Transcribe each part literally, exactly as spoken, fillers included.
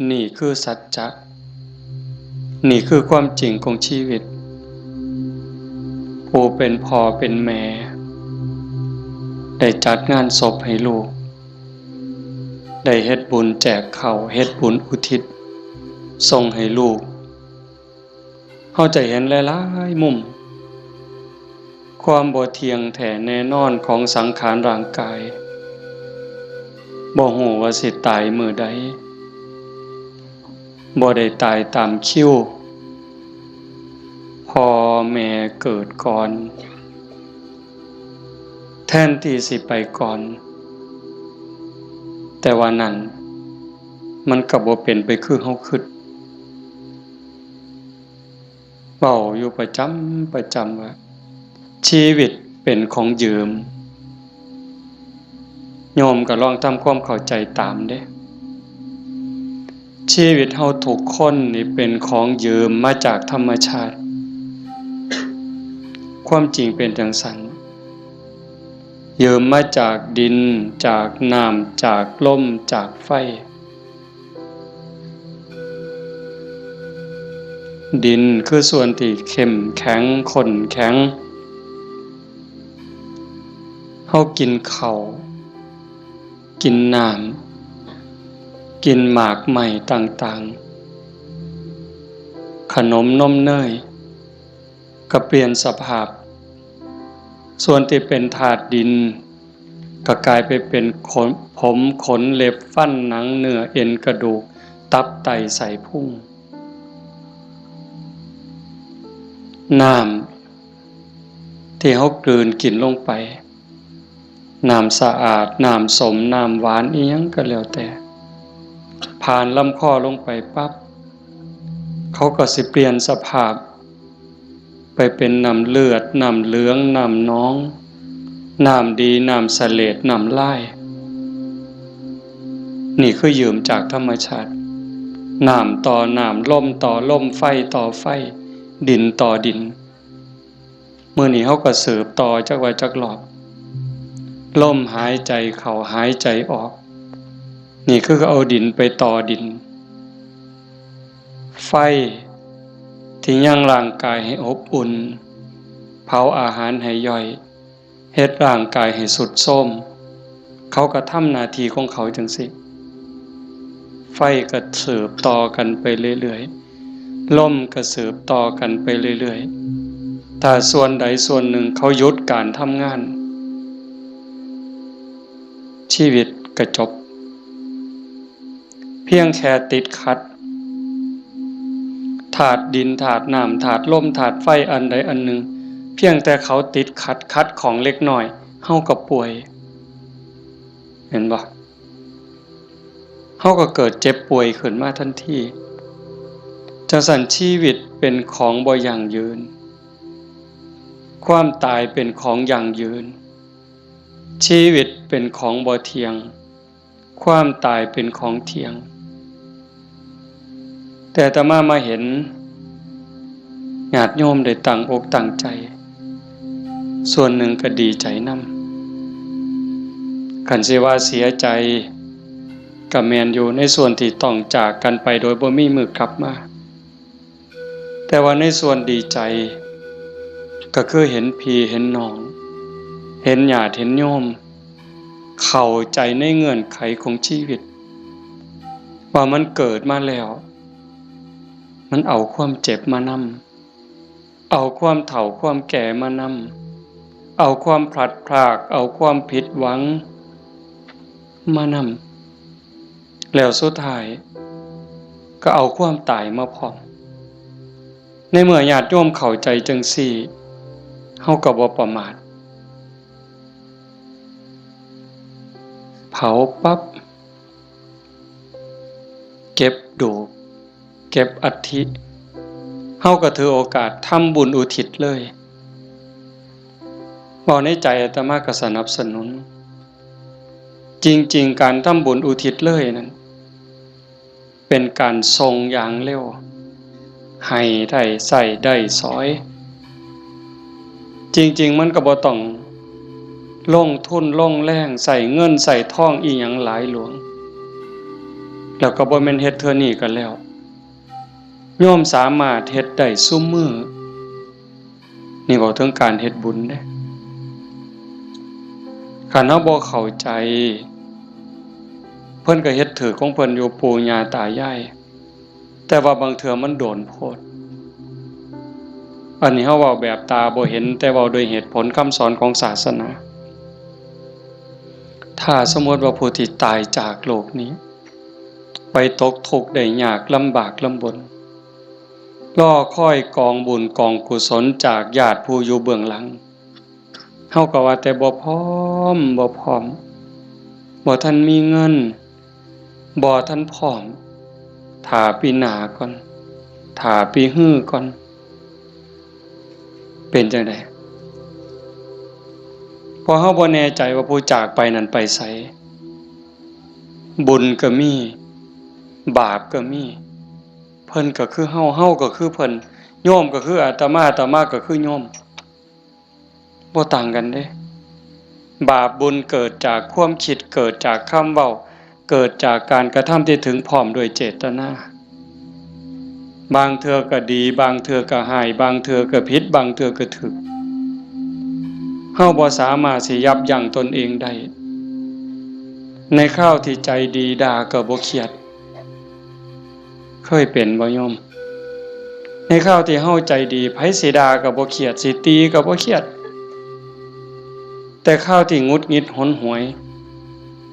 นี่คือสัจจะ นี่คือความจริงของชีวิต ผู้เป็นพ่อเป็นแม่ ได้จัดงานศพให้ลูก ได้เฮ็ดบุญแจกข้าว เฮ็ดบุญอุทิศส่งให้ลูก เฮาจะเห็นหลายๆมุม ความบ่เที่ยงแท้แน่นอนของสังขารร่างกาย บ่ฮู้ว่าสิตายมื้อใด บ่ได้ตายตามคิว พ่อแม่เกิดก่อน แทนที่สิไปก่อน แต่ว่านั่นมันก็บ่เป็นไปคือเฮาคิด เว้าอยู่ประจำประจำว่า ชีวิตเป็นของยืม โยมก็ลองทำความเข้าใจตามเด้ ชีวิตเฮาทุกคนนี่เป็นของยืมมาจากธรรมชาติ ความจริงเป็นจั่งซั้น ยืมมาจากดิน จากน้ำ จากลม จากไฟ ดินคือส่วนที่เข้มแข็ง ข้นแข็ง เฮากินข้าว กินน้ำ กินหมากไม้ต่างๆ ขนมนมเนย ก็เปลี่ยนสภาพ ส่วนที่เป็นธาตุดิน ก็กลายไปเป็นขน ผม ขน เล็บ ฟัน หนัง เนื้อ เอ็น กระดูก ตับ ไต ไส้พุง น้ำที่เฮากลืนกินลงไป น้ำสะอาด น้ำส้ม น้ำหวาน อิหยังก็แล้วแต่ ผ่านลำคอลงไปปั๊บ เขาก็สิเปลี่ยนสภาพ ไปเป็นน้ำเลือด น้ำเหลือง น้ำหนอง น้ำดี น้ำเสลด น้ำลาย นี่คือยืมจากธรรมชาติ น้ำต่อน้ำ ลมต่อลม ไฟต่อไฟ ดินต่อดิน มื้อนี้เฮาก็สืบต่อจักว่าจักรอบ ลมหายใจเข้าหายใจออก นี่คือเอาดินไปต่อดิน ไฟที่ยังร่างกายให้อบอุ่น เผาอาหารให้ย่อย เฮ็ดร่างกายให้ทรุดโทรม เขาก็ทำหน้าที่ของเขาจั่งซี้ ไฟก็สืบต่อกันไปเรื่อยๆ ลมก็สืบต่อกันไปเรื่อยๆ ถ้าส่วนใดส่วนหนึ่งเขาหยุดการทำงาน ชีวิตก็จบ เพียงแค่ติดขัด ธาตุดิน ธาตุน้ำ ธาตุลม ธาตุไฟ อันใดอันหนึ่ง เพียงแต่เขาติดขัด ขัดข้องเล็กน้อย เฮาก็ป่วย เห็นบ่ เฮาก็เกิดเจ็บป่วยขึ้นมาทันที จั่งซั้นชีวิตเป็นของบ่ยั่งยืน ความตายเป็นของยั่งยืน ชีวิตเป็นของบ่เที่ยง ความตายเป็นของเที่ยง แต่อาตมามาเห็นญาติโยมได้ตั้งอกตั้งใจ ส่วนหนึ่งก็ดีใจนำ คันสิว่าเสียใจก็แม่นอยู่ ในส่วนที่ต้องจากกันไปโดยบ่มีมื้อกลับมา แต่ว่าในส่วนดีใจ ก็คือเห็นพี่เห็นน้อง เห็นญาติเห็นโยม เข้าใจในเงื่อนไขของชีวิต ว่ามันเกิดมาแล้ว มันเอาความเจ็บมานำ เอาความเฒ่าความแก่มานำ เอาความพลัดพราก เอาความผิดหวังมานำ แล้วสุดท้ายก็เอาความตายมาพร้อม ในเมื่อญาติโยมเข้าใจจั่งซี้ เฮาก็บ่ประมาท เผาปั๊บ เก็บดูก เก็บอัฐิ เฮาก็ถือโอกาสทำบุญอุทิศเลย เว้าในใจอาตมาก็สนับสนุน จริงๆ การทำบุญอุทิศเลยนั้น เป็นการส่งอย่างเร็ว ให้ได้ใช้ได้สอย จริงๆ มันก็บ่ต้องลงทุนลงแรง ใช้เงินใช้ทองอิหยังหลายหลวง แล้วก็บ่แม่นเฮ็ดเทื่อนี้ก็แล้ว โยมสามารถเฮ็ดได้ซุมื้อ นี่เว้าถึงการเฮ็ดบุญเด้ คันเฮาบ่เข้าใจ เพิ่นก็เฮ็ดถืกของเพิ่นอยู่ ปู่ย่าตายาย แต่ว่าบางเทื่อมันโดนโพด อันนี้เฮาเว้าแบบตาบ่เห็น แต่เว้าโดยเหตุผลคำสอนของศาสนา ถ้าสมมติว่าผู้ที่ตายจากโลกนี้ ไปตกทุกข์ได้ยากลำบากลำบน รอคอยกองบุญกองกุศลจากญาติผู้อยู่เบื้องหลัง เฮาก็ว่าแต่บ่พร้อม บ่พร้อม บ่ทันมีเงิน บ่ทันพร้อม ถ้าปีหน้าก่อน ถ้าปีฮือก่อน เป็นจั่งใด เพราะเฮาบ่แน่ใจว่าผู้จากไปนั้นไปไส บุญก็มี บาปก็มี เพิ่นก็คือเฮา เฮาก็คือเพิ่น โยมก็คืออาตมา อาตมาก็คือโยม บ่ต่างกันเด้ บาปบุญเกิดจากความคิด เกิดจากคำเว้า เกิดจากการกระทำที่ถึงพร้อมด้วยเจตนา บางเทื่อก็ดี บางเทื่อก็ฮ้าย บางเทื่อก็ผิด บางเทื่อก็ถูก เฮาบ่สามารถสิยับยั้งตนเองได้ ในคราวที่ใจดีด่าก็บ่เครียด เคยเป็นบ่โยม ในคราวที่เฮาใจดี ไผสิด่าก็บ่เครียด สิตีก็บ่เครียด แต่คราวที่หงุดหงิดหนหวย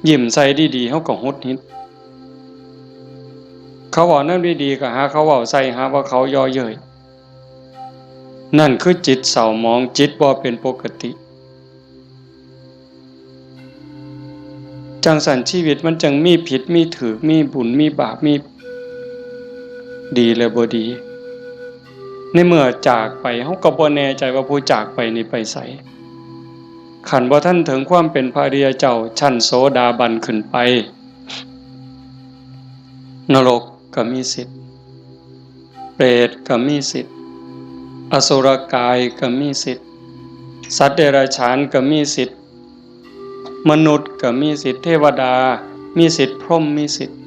ยิ้มใส่ดีๆ เฮาก็หงุดหงิด เขาเว้าแนวดีๆ ก็หาเขาเว้าใส่ หาว่าเขาเยาะเย้ย นั่นคือจิตเศร้าหมอง จิตบ่เป็นปกติ จั่งซั้นชีวิตมันจั่งมีผิดมีถูก มีบุญมีบาป มีดีและบ่ดี ในเมื่อจากไป เฮาก็บ่แน่ใจว่าผู้จากไปนี่ไปไส คันบ่ทันถึงความเป็นพระอริยเจ้าชั้นโสดาบันขึ้นไป นรกก็มีสิทธิ์ เปรตก็มีสิทธิ์ อสุรกายก็มีสิทธิ์ สัตว์เดรัจฉานก็มีสิทธิ์ มนุษย์ก็มีสิทธิ์ เทวดามีสิทธิ์ พรหมมีสิทธิ์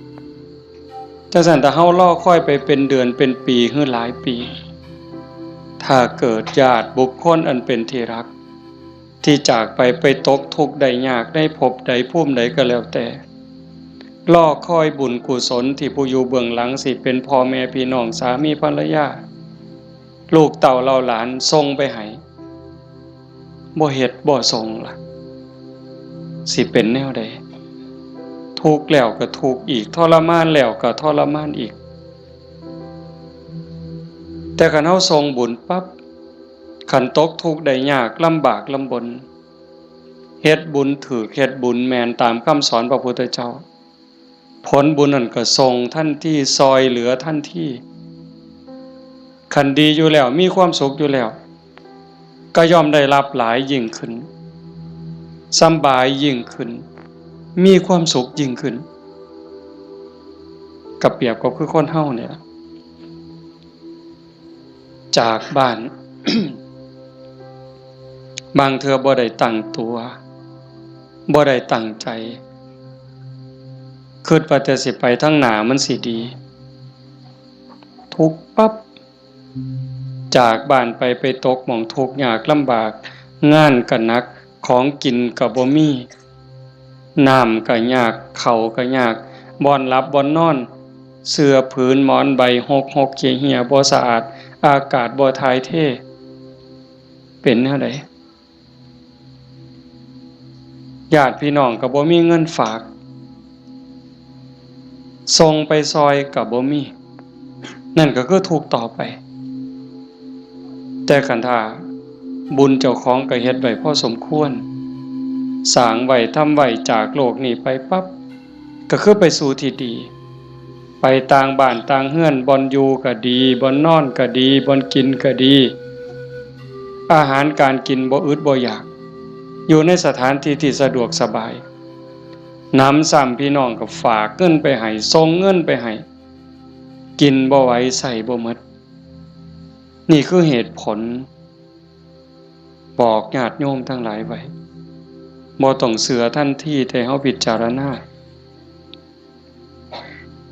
จั่งซั้นถ้าเฮารอคอยไปเป็นเดือนเป็นปีหรือหลายปี ถ้าเกิดญาติบุคคลอันเป็นที่รัก ที่จากไป ไปตกทุกข์ได้ยากในภพใดภูมิใดก็แล้วแต่ รอคอยบุญกุศลที่ผู้อยู่เบื้องหลัง สิเป็นพ่อแม่พี่น้อง สามีภรรยา ลูกเต้าเหล่าหลานส่งไปให้ บ่เฮ็ดบ่ส่งล่ะ สิเป็นแนวใด ทุกข์แล้วก็ทุกข์อีก ทรมานแล้วก็ทรมานอีก แต่คันเฮาส่งบุญปั๊บ คันตกทุกข์ได้ยากลำบากลำบน เฮ็ดบุญถูก เฮ็ดบุญแม่นตามคำสอนพระพุทธเจ้า ผลบุญนั่นก็ส่งทันที ซ่อยเหลือทันที คันดีอยู่แล้ว มีความสุขอยู่แล้ว ก็ย่อมได้รับหลายยิ่งขึ้น สำบายยิ่งขึ้น มีความสุขยิ่งขึ้น ก็เปรียบกับคือคนเฮาเนี่ย จากบ้าน บางเทื่อบ่ได้ตั้งตัว บ่ได้ตั้งใจ คิดว่าแต่สิไปทางหน้ามันสิดี ทุกข์ปั๊บ จากบ้านไป ไปตกหม่องทุกข์ยากลำบาก งานก็หนัก ของกินก็บ่มี น้ำก็ยาก ข้าวก็ยาก บ่อนหลับบ่อนนอน เสื่อผืนหมอนใบหกหกเหี่ยๆ บ่สะอาด อากาศบ่ถ่ายเท เป็นแนวใด ญาติพี่น้องก็บ่มีเงินฝาก ส่งไปซ่อยก็บ่มี นั่นก็คือทุกข์ต่อไป แต่คันถ้าบุญเจ้าของก็เฮ็ดไว้พอสมควร สร้างไว้ ทำไว้ จากโลกนี้ไปปั๊บ ก็คือไปสู่ที่ดี ไปต่างบ้านต่างเฮือน บ่อนอยู่ก็ดี บ่อนนอนก็ดี บ่อนกินก็ดี อาหารการกินบ่อึดบ่อยาก อยู่ในสถานที่ที่สะดวกสบาย หนำซ้ำพี่น้องก็ฝากเงินไปให้ ส่งเงินไปให้ กินบ่ไหว ใช้บ่หมด นี่คือเหตุผล บอกญาติโยมทั้งหลายไว้ บ่ต้องเชื่อทันที แต่เฮาพิจารณา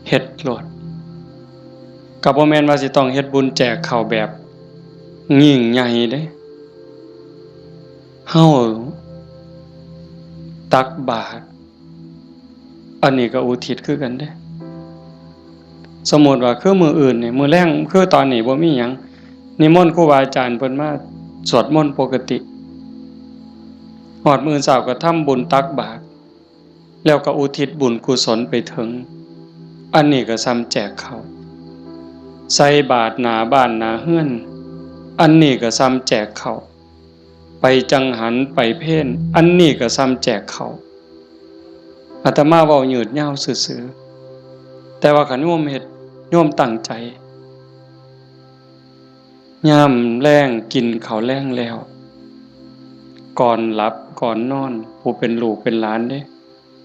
เฮ็ดโลด ก็บ่แม่นว่าสิต้องเฮ็ดบุญแจกข้าวแบบยิ่งใหญ่เด้ เฮาตักบาตร อันนี้ก็อุทิศคือกันเด้ สมมุติว่าคือมื้ออื่นนี่ มื้อแลง คือตอนนี้บ่มีหยัง นิมนต์ครูบาอาจารย์เพิ่นมาสวดมนต์ปกติ ฮอดมื้อเช้าก็ทำบุญตักบาตร แล้วก็อุทิศบุญกุศลไปถึง อันนี้ก็ส่ำแจกข้าว ใส่บาตรหน้าบ้านหน้าเฮือน อันนี้ก็ส่ำแจกข้าว ไปจังหันไปเพล อันนี้ก็ส่ำแจกข้าว อาตมาเว้ายืดยาวซื่อๆ แต่ว่าคันโยมเฮ็ด โยมตั้งใจ ยามแลงกินข้าวแลงแล้ว ก่อนหลับก่อนนอน ผู้เป็นลูกเป็นหลานเด้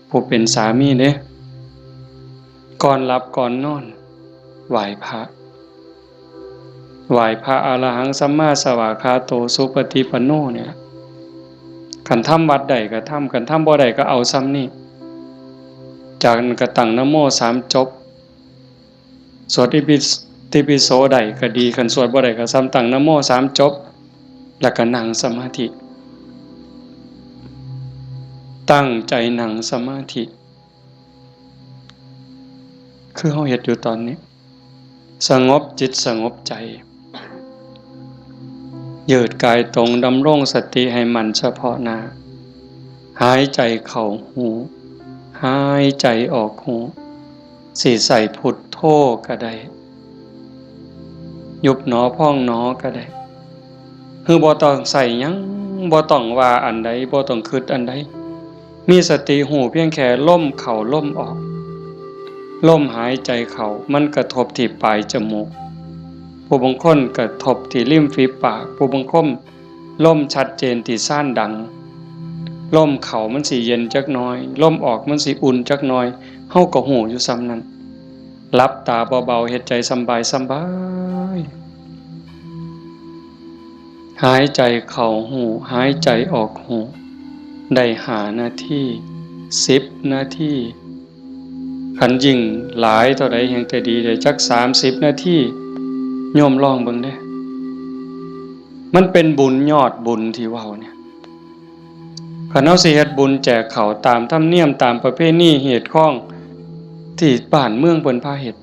ผู้เป็นสามีเด้ ก่อนหลับก่อนนอน ไหว้พระ ไหว้พระอรหังสัมมาสวากขาโตสุปฏิปันโนเนี่ย คันทำวัดได้ก็ทำ คันทำบ่ได้ก็เอาส่ำนี้ จากนั้นก็ตั้งนะโมสามจบ สวดอิติปิโสได้ก็ดี คันสวดบ่ได้ก็ส่ำตั้งนะโมสามจบ แล้วก็นั่งสมาธิ ตั้งใจนั่งสมาธิ คือเฮาเฮ็ดอยู่ตอนนี้ สงบจิตสงบใจ ยืดกายตรง ดำรงสติให้มั่นเฉพาะหน้า หายใจเข้าฮู้ หายใจออกฮู้ สิใส่พุทโธก็ได้ ยุบหนอพองหนอก็ได้ คือบ่ต้องใส่หยัง บ่ต้องว่าอันใด บ่ต้องคิดอันใด มีสติฮู้เพียงแค่ลมเข้าลมออก ลมหายใจเข้ามันกระทบที่ปลายจมูก ผู้บางคนกระทบที่ริมฝีปาก ผู้บางคนลมชัดเจนที่ซานดัง ลมเข้ามันสิเย็นจักหน่อย ลมออกมันสิอุ่นจักหน่อย เฮาก็ฮู้อยู่ส่ำนั้น หลับตาเบาๆ เฮ็ดใจสำบายสำบาย หายใจเข้าฮู้ หายใจออกฮู้ ได้ห้านาที สิบนาที คันยิ่งหลายเท่าใดแฮ่งแต่ดี ได้จักสามสิบนาที โยมลองเบิ่งเด้ มันเป็นบุญยอดบุญที่เว้าเนี่ย คันเฮาสิเฮ็ดบุญแจกข้าวตามธรรมเนียม ตามประเพณีฮีตคองที่บ้านเมืองเพิ่นพาเฮ็ด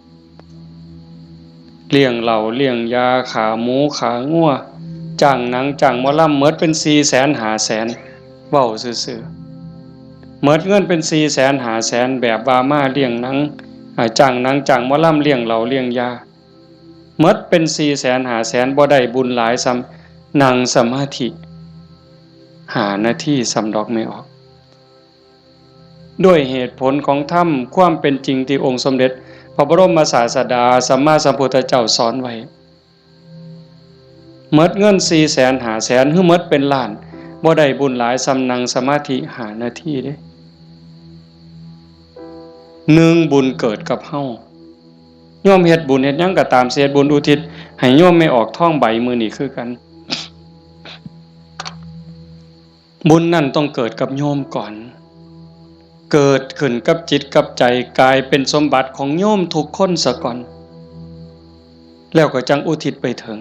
เลี้ยงเหล้าเลี้ยงยา ฆ่าหมูฆ่างัว จ้างหนังจ้างหมอลำ หมดเป็นสี่แสนห้าแสน เว้าซื่อๆ หมดเงินเป็นสี่แสนห้าแสน แบบว่ามาเลี้ยงหนัง อ่า จ้างหนังจ้างหมอลำ เลี้ยงเหล้าเลี้ยงยา หมดเป็นสี่แสนห้าแสน บ่ได้บุญหลายส่ำนั่งสมาธิห้านาทีส่ำดอก แม่ออก ด้วยเหตุผลของธรรม ความเป็นจริงที่องค์สมเด็จพระบรมศาสดาสัมมาสัมพุทธเจ้าสอนไว้ หมดเงินสี่แสนห้าแสน หรือหมดเป็นล้าน บ่ได้บุญหลายส่ำนั่งสมาธิห้านาทีเด้ หนึ่ง บุญเกิดกับเฮา โยมเฮ็ดบุญเฮ็ดหยังก็ตาม สิเฮ็ดบุญอุทิศให้โยมแม่ออกทองใบมื้อนี้คือกัน บุญนั่นต้องเกิดกับโยมก่อน เกิดขึ้นกับจิตกับใจ กลายเป็นสมบัติของโยมทุกคนซะก่อน แล้วก็จั่งอุทิศไปถึง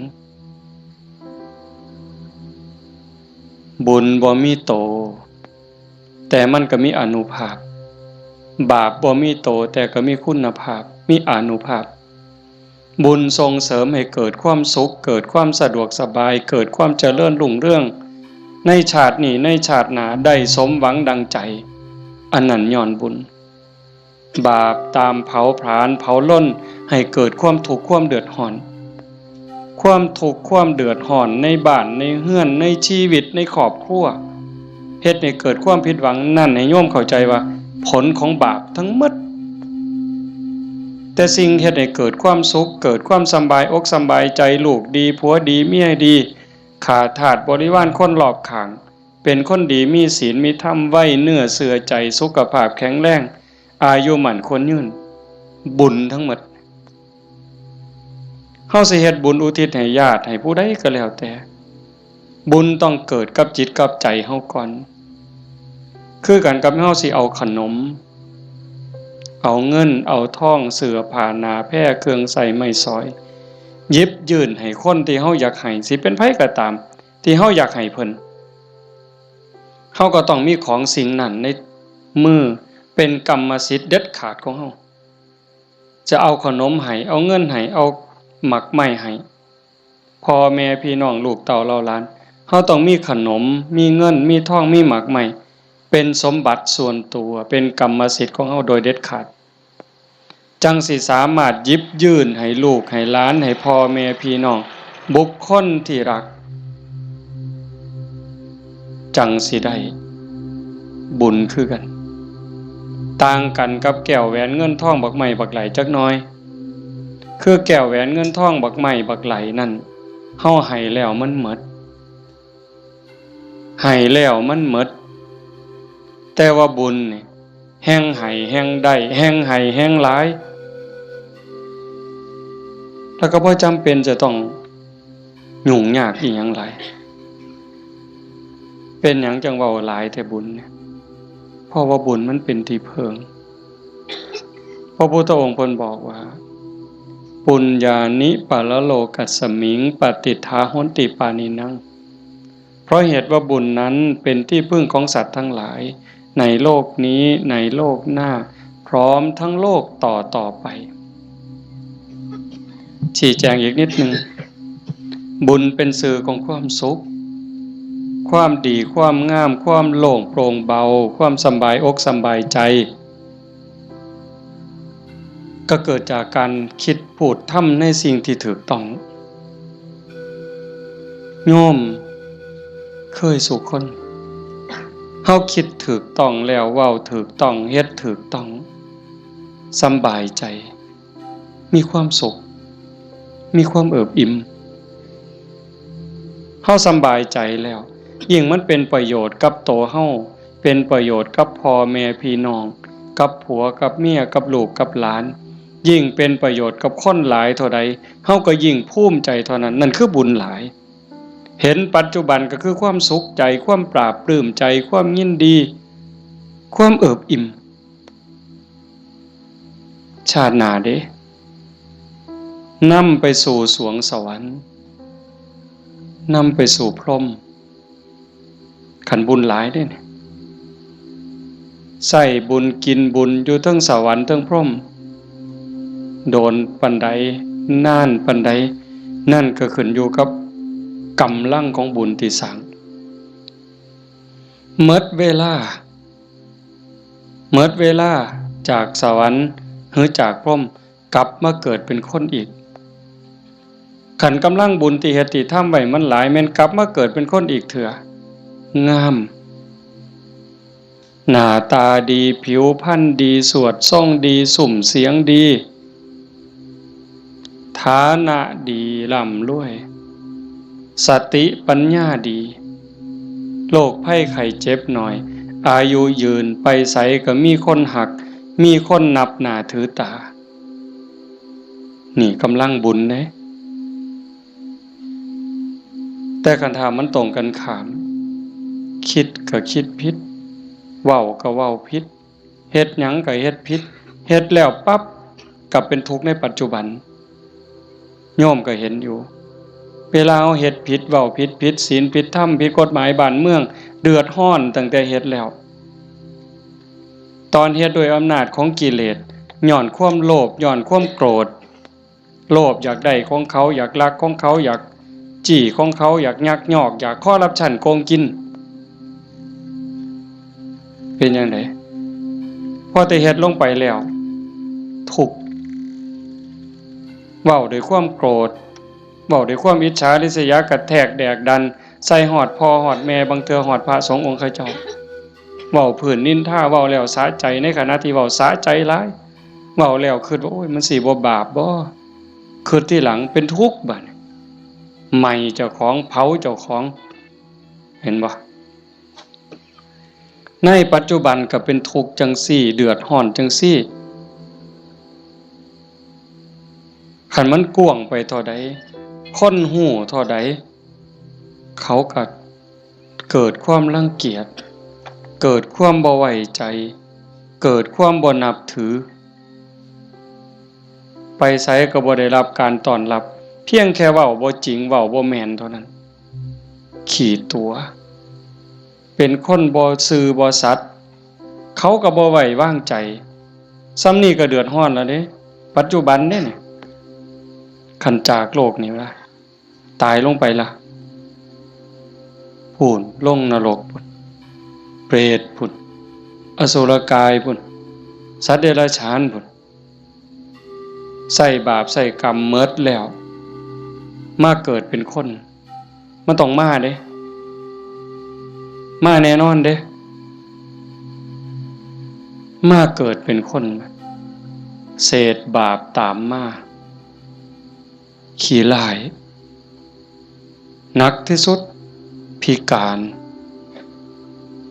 บุญบ่มีโต แต่มันก็มีอานุภาพ บาปบ่มีโต แต่ก็มีคุณภาพ มีอานุภาพ บุญส่งเสริมให้เกิดความสุข เกิดความสะดวกสบาย เกิดความเจริญรุ่งเรือง ในชาตินี้ ในชาติหน้า ได้สมหวังดังใจ อันนั้นย้อนบุญ บาปตามเผาผลาญเผาลนให้เกิดความทุกข์ความเดือดร้อน ความทุกข์ความเดือดร้อนในบ้านในเฮือนในชีวิตในครอบครัว เฮ็ดให้เกิดความผิดหวัง นั่นให้โยมเข้าใจว่าผลของบาปทั้งหมด แต่สิ่งเฮ็ดให้เกิดความสุข เกิดความสำบายอกสำบายใจ ลูกดีผัวดีเมียดี ข้าทาสบริวารคนรอบข้าง เป็นคนดีมีศีลมีธรรม ไว้เนื้อเชื่อใจ สุขภาพแข็งแรง อายุมั่นขวัญยืน บุญทั้งหมด เฮาสิเฮ็ดบุญอุทิศให้ญาติให้ผู้ใดก็แล้วแต่ บุญต้องเกิดกับจิตกับใจเฮาก่อน คือกันกับเฮาสิเอาขนม เอาเงินเอาทอง เสื้อผ้าหน้าแพร เครื่องใช้ไม้สอย หยิบยื่นให้คนที่เฮาอยากให้ สิเป็นไผก็ตาม ที่เฮาอยากให้เพิ่น เฮาก็ต้องมีของสิ่งนั้นในมือ เป็นกรรมสิทธิ์เด็ดขาดของเฮา จะเอาขนมให้ เอาเงินให้ เอาหมากไม้ให้ พ่อแม่พี่น้องลูกเต้าเหล่าหลาน เฮาต้องมีขนม มีเงิน มีทอง มีหมากไม้ เป็นสมบัติส่วนตัว เป็นกรรมสิทธิ์ของเฮาโดยเด็ดขาด จั่งสิสามารถหยิบยื่นให้ลูกให้หลาน ให้พ่อแม่พี่น้อง บุคคลที่รัก จั่งสิได้บุญคือกัน ต่างกันกับแก้วแหวนเงินทองบักไม้บักไหลจักหน่อย คือแก้วแหวนเงินทองบักไม้บักไหลนั่น เฮาให้แล้วมันหมด ให้แล้วมันหมด แต่ว่าบุญนี่ แฮ่งให้แฮ่งได้ แฮ่งให้แฮ่งหลาย แล้วก็บ่จำเป็นจะต้องยุ่งยากอีหยังหลาย เป็นหยังจั่งเว้าหลายแต่บุญเนี่ย เพราะว่าบุญมันเป็นที่เพิ่ง พระพุทธองค์เพิ่นบอกว่า ปุญญานิปะระโลกัสสมิง ปะติฏฐาหอนติปานินัง เพราะเหตุว่าบุญนั้นเป็นที่พึ่งของสัตว์ทั้งหลาย ในโลกนี้ ในโลกหน้า พร้อมทั้งโลกต่อต่อไป ชี้แจงอีกนิดหนึ่ง บุญเป็นสื่อของความสุข ความดี ความงาม ความโล่งโปร่งเบา ความสำบายอกสำบายใจ ก็เกิดจากการคิดพูดทำในสิ่งที่ถูกต้อง โยมเคยสู่คน เฮาคิดถูกต้องแล้ว เว้าถูกต้อง เฮ็ดถูกต้อง สำบายใจ มีความสุข มีความเอิบอิ่ม เฮาสำบายใจแล้ว ยิ่งมันเป็นประโยชน์กับตัวเฮา เป็นประโยชน์กับพ่อแม่พี่น้อง กับผัวกับเมีย กับลูกกับหลาน ยิ่งเป็นประโยชน์กับคนหลายเท่าใด เฮาก็ยิ่งภูมิใจเท่านั้น นั่นคือบุญหลาย เห็นปัจจุบันก็คือความสุขใจ ความปลาบปลื้มใจ ความยินดี ความเอิบอิ่ม ชาติหน้าเด้ นำไปสู่สวงสวรรค์ นำไปสู่พรหม คันบุญหลายเด้เนี่ย ใช้บุญกินบุญอยู่เทิงสวรรค์เทิงพรหม โดนปานใด นานปานใด นั่นก็ขึ้นอยู่กับกำลังของบุญที่สร้าง หมดเวลา หมดเวลาจากสวรรค์หรือจากพรหม กลับมาเกิดเป็นคนอีก คันกำลังบุญที่เฮ็ดที่ทำไว้มันหลาย แม่นกลับมาเกิดเป็นคนอีกเทื่อ งาม หน้าตาดี ผิวพรรณดี สวดทรงดี ซุ่มเสียงดี ฐานะดี ร่ำรวย สติปัญญาดี โรคภัยไข้เจ็บน้อย อายุยืน ไปไสก็มีคนฮัก มีคนนับหน้าถือตา นี่กำลังบุญเด้ แต่คันถ้ามันตรงกันข้าม คิดก็คิดผิด เว้าก็เว้าผิด เฮ็ดหยังก็เฮ็ดผิด เฮ็ดแล้วปั๊บ กลับเป็นทุกข์ในปัจจุบัน โยมก็เห็นอยู่ เวลาเฮาเฮ็ดผิด เว้าผิด ผิดศีล ผิดธรรม ผิดกฎหมายบ้านเมือง เดือดร้อนตั้งแต่เฮ็ดแล้ว ตอนเฮ็ดด้วยอำนาจของกิเลส ย้อนความโลภ ย้อนความโกรธ โลภอยากได้ของเขา อยากลักของเขา อยากจี้ของเขา อยากยักยอก อยากคอร์รัปชันโกงกิน เป็นจั่งใด พอแต่เฮ็ดลงไปแล้ว ทุกข์ เว้าด้วยความโกรธ เว้าด้วยความอิจฉาริษยา กระแทกแดกดัน ใส่ฮอดพ่อฮอดแม่ บางเทื่อฮอดพระสงฆ์องค์ข้าเจ้า เว้าพื้นนินทา เว้าแล้วสะใจ ในขณะที่เว้าสะใจหลาย เว้าแล้วคิดว่า โอ้ย มันสิบ่บาปบ่ คิดทีหลังเป็นทุกข์บัดนี้ ไหม้เจ้าของ เผาเจ้าของ เห็นบ่ ในปัจจุบันก็เป็นทุกข์จั่งซี้ เดือดร้อนจั่งซี้ คันมันกว้างไปเท่าใด คนฮู้เท่าใด เขาก็เกิดความรังเกียจ เกิดความบ่ไว้ใจ เกิดความบ่นับถือ ไปไสก็บ่ได้รับการต้อนรับ เพียงแค่เว้าบ่จริง เว้าบ่แม่นเท่านั้น ขี้ตั๋ว เป็นคนบ่ซื่อบ่สัตย์ เขาก็บ่ไว้วางใจ ส่ำนี้ก็เดือดร้อนแล้วเด้ ปัจจุบันเด้นี่ คันจากโลกนี้ละ ตายลงไปละ พู้น ลงนรกพู้น เปรตพู้น อสุรกายพู้น สัตว์เดรัจฉานพู้น ใช้บาปใช้กรรมหมดแล้ว มาเกิดเป็นคน มันต้องมาเด้ มาแน่นอนเด้ มาเกิดเป็นคน เศษบาปตามมา ขี้ร้าย หนักที่สุด พิการ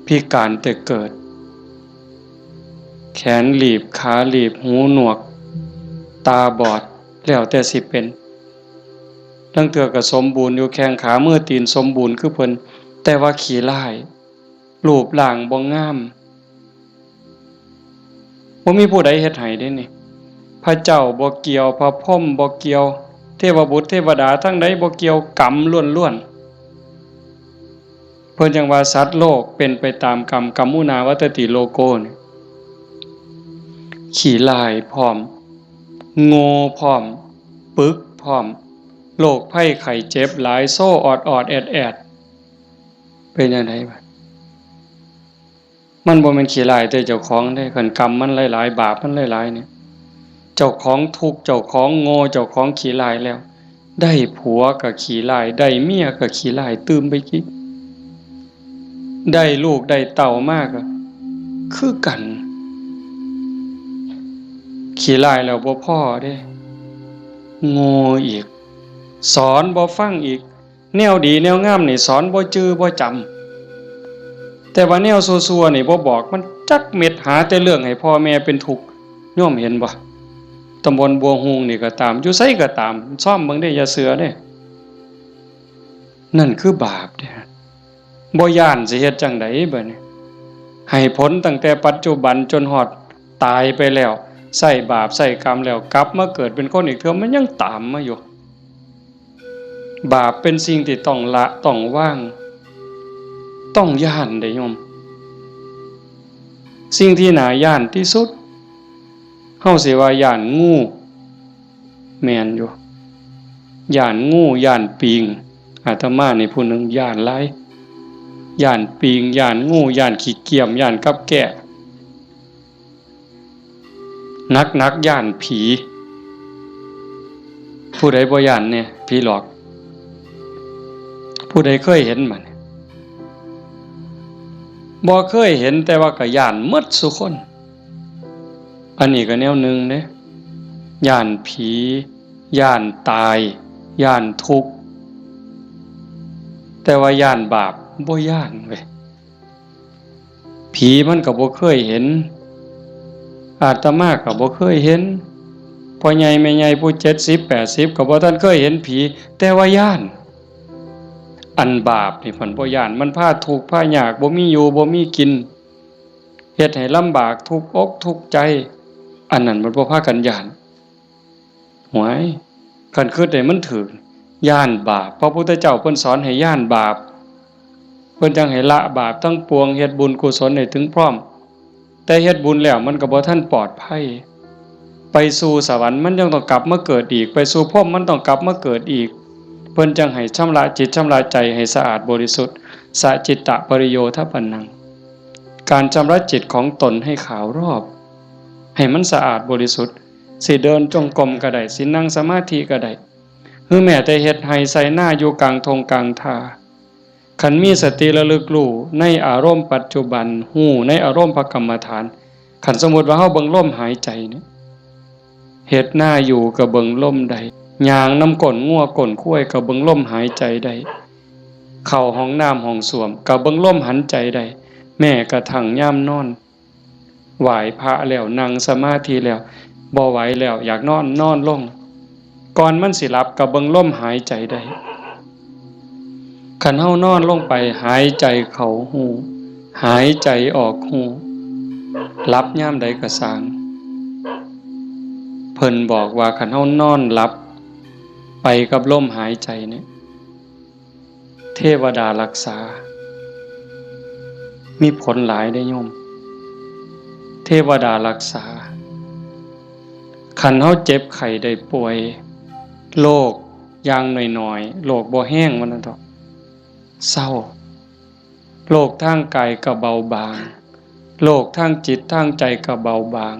พิการแต่เกิด แขนหลีบ ขาหลีบ หูหนวก ตาบอด แล้วแต่สิเป็น ลางเทื่อก็สมบูรณ์อยู่ แข้งขามือตีนสมบูรณ์คือเพิ่น แต่ว่าขี้ร้าย รูปร่างบ่งาม บ่มีผู้ใดเฮ็ดให้เด้นี่ พระเจ้าบ่เกี่ยว พระพรหมบ่เกี่ยว เทวบุตรเทวดาทั้งใดบ่เกี่ยว กรรมล้วนๆ เพิ่นจั่งว่าสัตว์โลกเป็นไปตามกรรม กัมมุนาวัตติโลโกนี่ ขี้ร้ายพร้อม โง่พร้อม ปึกพร้อม โรคภัยไข้เจ็บหลาย โซออดๆ แอดๆ เป็นจั่งใดบาด มันบ่แม่นขี้ร้ายแต่เจ้าของเด้ คันกรรมมันหลายๆ บาปมันหลายๆ เนี่ย เจ้าของทุกข์ เจ้าของโง่ เจ้าของขี้ร้ายแล้ว ได้ผัวก็ขี้ร้าย ได้เมียก็ขี้ร้ายตื่มไปอีก ได้ลูกได้เต้ามาก็คือกัน ขี้ร้ายแล้วบ่พอเด้ โง่อีก สอนบ่ฟังอีก แนวดีแนวงามนี่สอนบ่จื่อบ่จำ แต่ว่าแนวซั่วๆ นี่บ่บอกมันจักเม็ด หาแต่เรื่องให้พ่อแม่เป็นทุกข์ โยมเห็นบ่ ตำบลบัวฮูงนี่ก็ตาม อยู่ไสก็ตาม ซ่อมเบิ่งเด้ อย่าเชื่อเด้ นั่นคือบาปเด้ บ่ย้านสิเฮ็ดจั่งใดบัดนี้ ให้ผลตั้งแต่ปัจจุบันจนฮอดตายไปแล้ว ใช้บาปใช้กรรมแล้ว กลับมาเกิดเป็นคนอีกเทื่อ มันยังตามมาอยู่ บาปเป็นสิ่งที่ต้องละ ต้องวาง ต้องย้านเด้โยม สิ่งที่น่าย้านที่สุด เฮาสิว่าย้านงู แม่นอยู่ ย้านงู ย้านปิง อาตมานี่ผู้หนึ่งย้านหลาย ย้านปิง ย้านงู ย้านขี้เกียม ย้านกับแก้ หนักๆ ย้านผี ผู้ใดบ่ย้านแน่ ผีหลอก ผู้ใดเคยเห็นบ่เนี่ย บ่เคยเห็น แต่ว่าก็ย้านหมดซุคน อันนี้ก็แนวหนึ่งเด้ ย้านผี ย้านตาย ย้านทุกข์ แต่ว่าย้านบาปบ่ย้านเว้ย ผีมันก็บ่เคยเห็น อาตมาก็บ่เคยเห็น พ่อใหญ่แม่ใหญ่ผู้เจ็ดสิบแปดสิบก็บ่ทันเคยเห็นผี แต่ว่าย้าน อันบาปนี่เพิ่นบ่ย้าน มันพาทุกข์พายาก บ่มีอยู่บ่มีกิน เฮ็ดให้ลำบากทุกข์อกทุกข์ใจ อันนั้นมันบ่พากันย้าน หวย คันคิดได้มันถืก ย้านบาป พระพุทธเจ้าเพิ่นสอนให้ย้านบาป เพิ่นจั่งให้ละบาปทั้งปวง เฮ็ดบุญกุศลให้ถึงพร้อม แต่เฮ็ดบุญแล้วมันก็บ่ทันปลอดภัย ไปสู่สวรรค์มันยังต้องกลับมาเกิดอีก ไปสู่พรหมมันต้องกลับมาเกิดอีก เพิ่นจั่งให้ชำระจิตชำระใจให้สะอาดบริสุทธิ์ สะจิตตะปริโยทปนัง การชำระจิตของตนให้ขาวรอบ ให้มันสะอาดบริสุทธิ์ สิเดินจงกรมก็ได้ สินั่งสมาธิก็ได้ หรือแม้แต่เฮ็ดไร่ไถนาอยู่กลางท่งกลางท่า คันมีสติระลึกรู้ในอารมณ์ปัจจุบัน รู้ในอารมณ์พระกรรมฐาน คันสมมุติว่าเฮาเบิ่งลมหายใจเนี่ย เฮ็ดนาอยู่ก็เบิ่งลมได้ ย่างนำก้นงัวก้นควายก็เบิ่งลมหายใจได้ เข้าห้องน้ำห้องส้วมก็เบิ่งลมหายใจได้ แม้กระทั่งยามนอน ไหว้พระแล้ว นั่งสมาธิแล้ว บ่ไหวแล้ว อยากนอน นอนลง ก่อนมันสิหลับก็เบิ่งลมหายใจได้ คันเฮานอนลงไป หายใจเข้ารู้ หายใจออกรู้ หลับยามใดก็ซ่าง เพิ่นบอกว่าคันเฮานอนหลับไปกับลมหายใจเนี่ย เทวดารักษา มีผลหลายเด้อโยม เทวดารักษา คันเฮาเจ็บไข้ได้ป่วย โรคอย่างน้อยๆ โรคบ่แฮงว่าซั่นเถาะ เซา โรคทางกายก็เบาบาง โรคทางจิตทางใจก็เบาบาง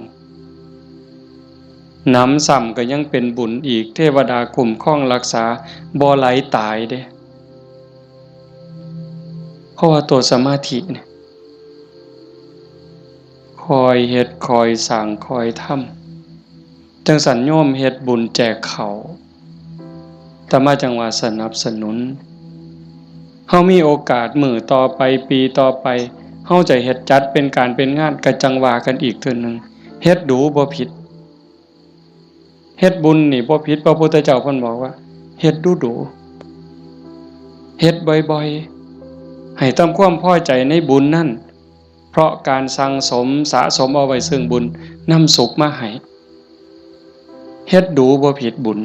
หนำซ้ำก็ยังเป็นบุญอีก เทวดาคุ้มครองรักษา บ่ไหลตายเด้ เพราะว่าตัวสมาธิเนี่ย คอยเฮ็ด คอยสร้าง คอยทำ จั่งซั้นโยมเฮ็ดบุญแจกข้าว อาตมาจั่งว่าสนับสนุน เฮามีโอกาสมื้อต่อไป ปีต่อไป เฮาจะเฮ็ดจัดเป็นการเป็นงาน ก็จั่งว่ากันอีกเทื่อหนึ่ง เฮ็ดดูบ่ผิด เฮ็ดบุญนี่บ่ผิด พระพุทธเจ้าเพิ่นบอกว่า เฮ็ดดูดู เฮ็ดบ่อยๆ ให้ทำความพอใจในบุญนั่น เพราะการสั่งสมสะสมเอาไว้ซึ่งบุญ นำสุขมาให้ เฮ็ดดูบ่ผิดบุญ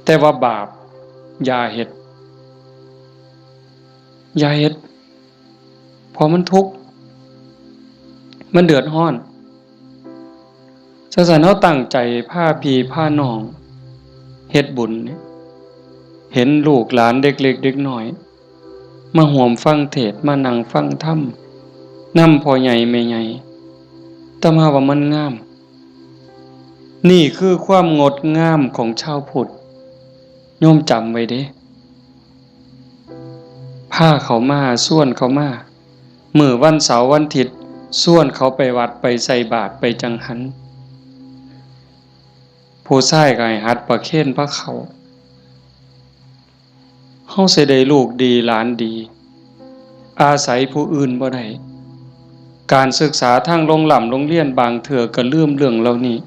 แต่ว่าบาปอย่าเฮ็ด อย่าเฮ็ด เพราะมันทุกข์ มันเดือดร้อน จั่งซั้นเฮาตั้งใจพาพี่พาน้องเฮ็ดบุญเนี่ย เห็นลูกหลานเด็กเล็กเด็กน้อย มาร่วมฟังเทศน์ มานั่งฟังธรรม นำพ่อใหญ่แม่ใหญ่ อาตมาว่ามันงาม นี่คือความงดงามของชาวพุทธ โยมจำไว้เด้ พาเขามา ชวนเขามา มื้อวันเสาร์วันอาทิตย์ ชวนเขาไปวัด ไปใส่บาตร ไปจังหัน ผู้ชายก็ให้หัดประเคนพาเข้า เฮาสิได้ลูกดีหลานดี อาศัยผู้อื่นบ่ได้ การศึกษาทางโรงร่ำโรงเรียนบางเทื่อก็ลืมเรื่องเหล่านี้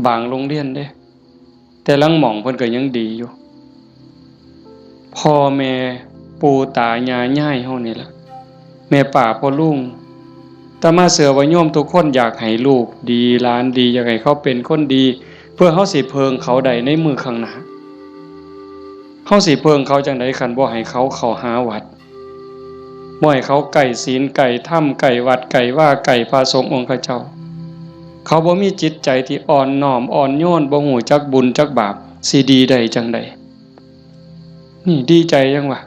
บางโรงเรียนเด้ แต่ลางหม่องเพิ่นก็ยังดีอยู่ พ่อแม่ปู่ตายายยายเฮานี่ล่ะ แม่ป้าพ่อลุง อาตมาเชื่อว่าโยมทุกคนอยากให้ลูกดีหลานดี อยากให้เขาเป็นคนดี เพื่อเฮาสิเพิ่งเขาได้ในมื้อข้างหน้า เฮาสิเพิ่งเขาจั่งใดคันบ่ให้เขาเข้าหาวัด บ่ให้เขาใกล้ศีลใกล้ธรรม ใกล้วัดใกล้วา ใกล้พระสงฆ์องค์เจ้า เขาบ่มีจิตใจที่อ่อนน้อมอ่อนโยน บ่ฮู้จักบุญจักบาป สิดีได้จั่งใด นี่ดีใจจั่งวะ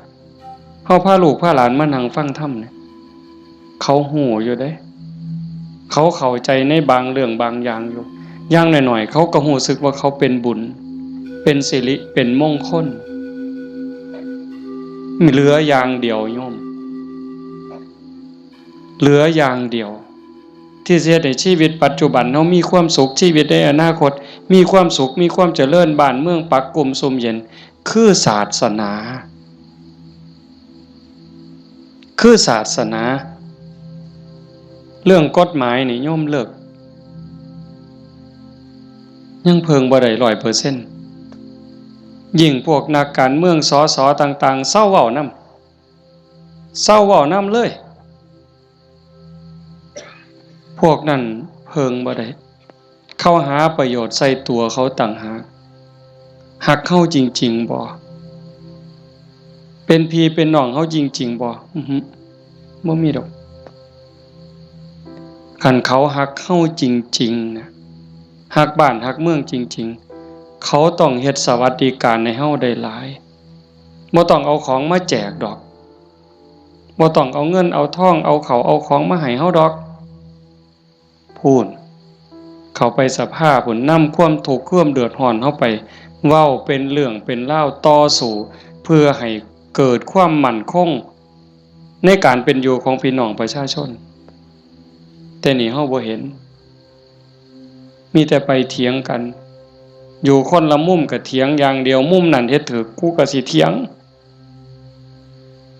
เฮาพาลูกพาหลานมานั่งฟังธรรมเนี่ย เขาฮู้อยู่เด้ เขาเข้าใจในบางเรื่องบางอย่างอยู่ อย่างน้อยๆ เขาก็ฮู้สึกว่าเขาเป็นบุญ เป็นสิริ เป็นมงคล เหลืออย่างเดียวโยม เหลืออย่างเดียว ที่สิเฮ็ดให้ชีวิตปัจจุบันเฮามีความสุข ชีวิตในอนาคตมีความสุข มีความเจริญ บ้านเมืองปักกุมซุ่มเย็น คือศาสนา คือศาสนา เรื่องกฎหมายนี่โยมเลิก ยังเพิ่งบ่ได้ร้อยเปอร์เซ็นต์ ยิ่งพวกนักการเมือง สส ต่างๆ เซาเว้านำ เซาเว้านำเลย พวกนั้นเพิ่งบ่ได้ เขาหาประโยชน์ใส่ตัวเขาต่างหาก ฮักเฮาจริงๆ บ่ เป็นพี่เป็นน้องเฮาจริงๆ บ่ อือหือ บ่มีดอก คันเขาฮักเฮาจริงๆ นะ ฮักบ้านฮักเมืองจริงๆ เขาต้องเฮ็ดสวัสดิการให้เฮาได้หลาย บ่ต้องเอาของมาแจกดอก บ่ต้องเอาเงินเอาทอง เอาข้าวเอาของมาให้เฮาดอก พู้น เข้าไปสภาพู้น นำความทุกข์ความเดือดร้อนเฮาไป เว้าเป็นเรื่องเป็นราว ต่อสู้ เพื่อให้เกิดความมั่นคง ในการเป็นอยู่ของพี่น้องประชาชน แต่นี่เฮาบ่เห็น มีแต่ไปเถียงกัน อยู่คนละมุมก็เถียงอย่างเดียว มุมนั่นเฮ็ดถูก กูก็สิเถียง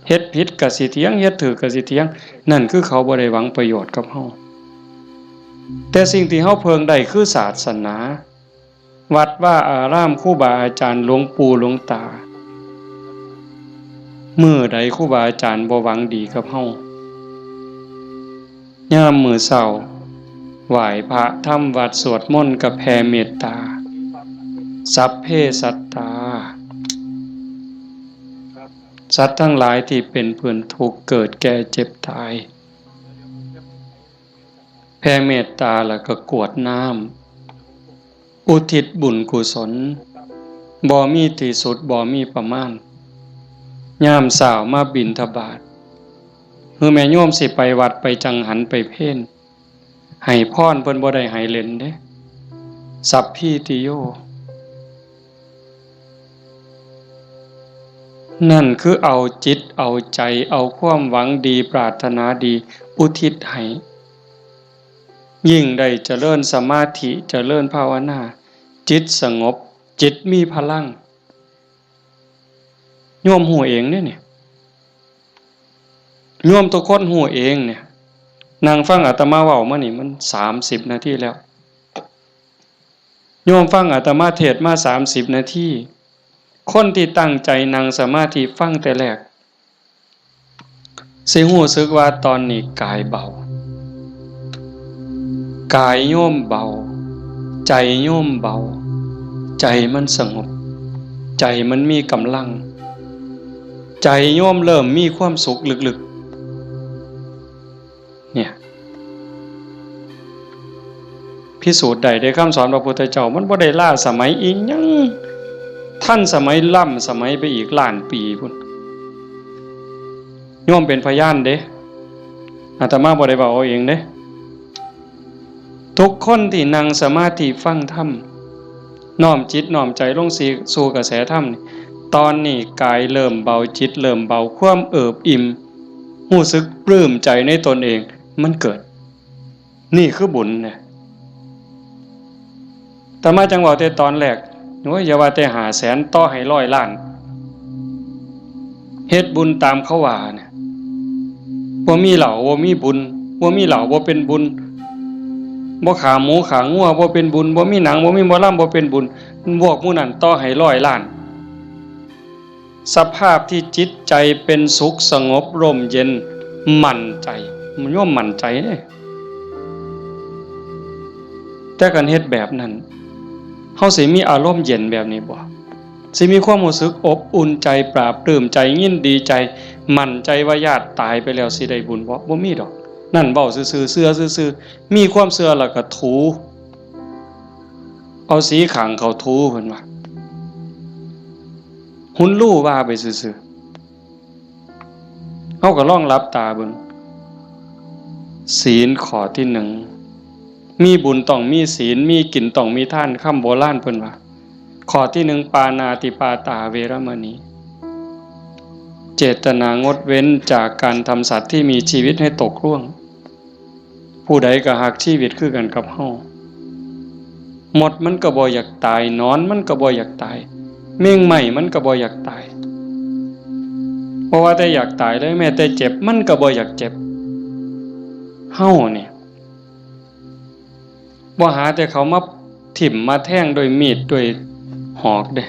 เฮ็ดผิดก็สิเถียง เฮ็ดถูกก็สิเถียง นั่นคือเขาบ่ได้หวังประโยชน์กับเฮา แต่สิ่งที่เฮาเพิ่งได้คือศาสนา วัดวาอาราม ครูบาอาจารย์ หลวงปู่หลวงตา มื้อใดครูบาอาจารย์บ่หวังดีกับเฮา ยามมื้อเช้า ไหว้พระทำวัตรสวดมนต์กับแผ่เมตตา สัพเพสัตตา สัตว์ทั้งหลายที่เป็นเพื่อนทุกข์เกิดแก่เจ็บตาย แผ่เมตตาแล้วก็กรวดน้ำ อุทิศบุญกุศล บ่มีที่สุด บ่มีประมาณ ยามเช้ามาบิณฑบาต คือแม่โยมสิไปวัดไปจังหันไปเพล ให้พรเพิ่นบ่ได้ให้เล่นเด้ สัพพีติโย นั่นคือเอาจิตเอาใจ เอาความหวังดีปรารถนาดีอุทิศให้ ยิ่งได้เจริญสมาธิเจริญภาวนา จิตสงบ จิตมีพลัง โยมฮู้เองเด้เนี่ย โยมทุกคนฮู้เองเนี่ย นั่งฟังอาตมาเว้ามานี่มันสามสิบนาทีแล้ว โยมฟังอาตมาเทศน์มาสามสิบนาที คนที่ตั้งใจนั่งสมาธิฟังแต่แรก สิฮู้สึกว่าตอนนี้กายเบา กายโยมเบา ใจโยมเบา ใจมันสงบ ใจมันมีกำลัง ใจโยมเริ่มมีความสุขลึกๆ เนี่ย พิสูจน์ได้เด้ คำสอนพระพุทธเจ้า มันบ่ได้ล้าสมัยอีหยัง ทันสมัยล้ำสมัยไปอีกล้านปีพุ้น โยมเป็นพยานเด้ อาตมาบ่ได้เว้าเอาเองเด้ ทุกคนที่นั่งสมาธิฟังธรรม น้อมจิตน้อมใจลงสู่ สู่กระแสธรรมนี่ ตอนนี้กายเริ่มเบา จิตเริ่มเบา ความเอิบอิ่ม ฮู้สึกปลื้มใจในตนเอง มันเกิด นี่คือบุญนะ อาตมาจั่งเว้าแต่ตอนแรก โอ้ย อย่าว่าแต่ห้าแสน ต่อให้ร้อยล้าน เฮ็ดบุญตามเขาว่าเนี่ย บ่มีเหล้าบ่มีบุญ บ่มีเหล้าบ่เป็นบุญ บ่ฆ่าหมูฆ่างัวบ่เป็นบุญ บ่มีหนังบ่มีหมอลำบ่เป็นบุญ พวกหมู่นั้นต่อให้ร้อยล้าน สภาพที่จิตใจเป็นสุขสงบร่มเย็น มั่นใจ มันย่อมมั่นใจเด้ แต่คันเฮ็ดแบบนั้น เฮาสิมีอารมณ์เย็นแบบนี้บ่ สิมีความรู้สึกอบอุ่นใจ ปลาบปลื้มใจ ยินดีใจ มั่นใจว่าญาติตายไปแล้วสิได้บุญบ่ บ่มีดอก นั่นเว้าซื่อๆ เชื่อซื่อๆ มีความเชื่อแล้วก็ถู เอาสีข้างเขาถู เพิ่นว่า หุนลู่ว่าไปซื่อๆ เฮาก็ลองหลับตาเบิ่ง ศีลข้อที่หนึ่ง มีบุญต้องมีศีล มีกินต้องมีทาน คำโบราณเพิ่นว่า ข้อที่หนึ่ง ปาณาติปาตาเวรมณี เจตนางดเว้นจากการทำสัตว์ที่มีชีวิตให้ตกร่วง ผู้ใดก็ฮักชีวิตคือกันกับเฮา มดมันก็บ่อยากตาย หนอนมันก็บ่อยากตาย แมงไหม้มันก็บ่อยากตาย บ่ว่าแต่อยากตายเลย แม้แต่เจ็บมันก็บ่อยากเจ็บ เฮาเนี่ย บ่หาแต่เขามาถิ่มมาแทงด้วยมีดด้วยหอกเด้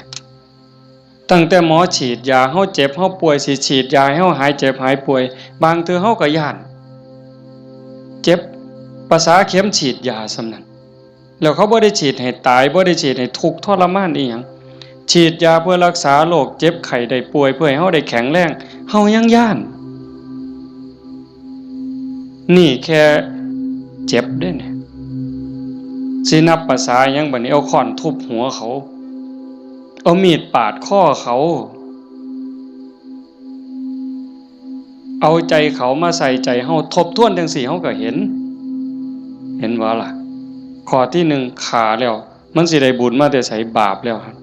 ตั้งแต่หมอฉีดยา เฮาเจ็บเฮาป่วย สิฉีดยาให้เฮาหายเจ็บหายป่วย บางเทื่อเฮาก็ย้าน เจ็บ ประสาเข็มฉีดยาส่ำนั้น แล้วเขาบ่ได้ฉีดให้ตาย บ่ได้ฉีดให้ทุกข์ทรมานอีหยัง ฉีดยาเพื่อรักษาโรคเจ็บไข้ได้ป่วย เพื่อให้เฮาได้แข็งแรง เฮายังย้าน นี่แค่เจ็บเด้เนี่ย สินับประสาหยังบัดนี้ เอาค้อนทุบหัวเขา เอามีดปาดคอเขา เอาใจเขามาใส่ใจเฮา ทบทวนจั่งซี้เฮาก็เห็น เห็นบ่ล่ะ ข้อที่หนึ่ง ฆ่าแล้ว มันสิได้บุญมาแต่ไส บาปแล้วหั่น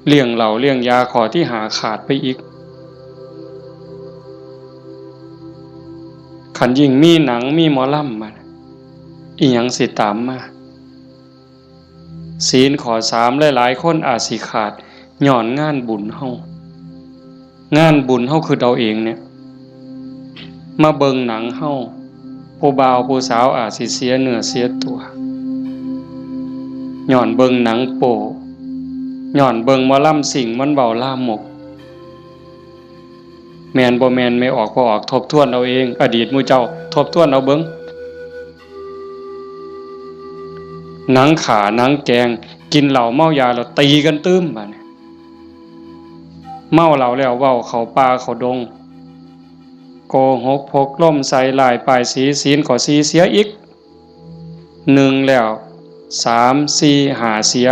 เลี้ยงเหล้าเลี้ยงยาข้อที่ห้าขาดไปอีก คันยิ่งมีหนังมีหมอลำมา อีหยังสิตามมา ศีลข้อสาม หลายๆ คนอาจสิขาด ย้อนงานบุญเฮา งานบุญเฮาคือเอาเองเนี่ย มาเบิ่งหนังเฮา ผู้บ่าวผู้สาวอาจสิเสียเนื้อเสียตัว ย้อนเบิ่งหนังโป๊ ย้อนเบิ่งหมอลำซิ่งมันเว้าลามก แม่นบ่แม่น แม่ออกบ่ออก ทบทวนเอาเอง อดีตหมู่เจ้า ทบทวนเอาเบิ่ง หนังฆ่าหนังแกล้ง กินเหล้าเมายาแล้วตีกันตื่ม บาดนี้ เมาเหล้าแล้วเว้าเข้าป่าเข้าดง โกหก พกลม ใส่ร้ายป้ายสี ศีลข้อสี่เสียอีก หนึ่งแล้ว สาม สี่ ห้า เสีย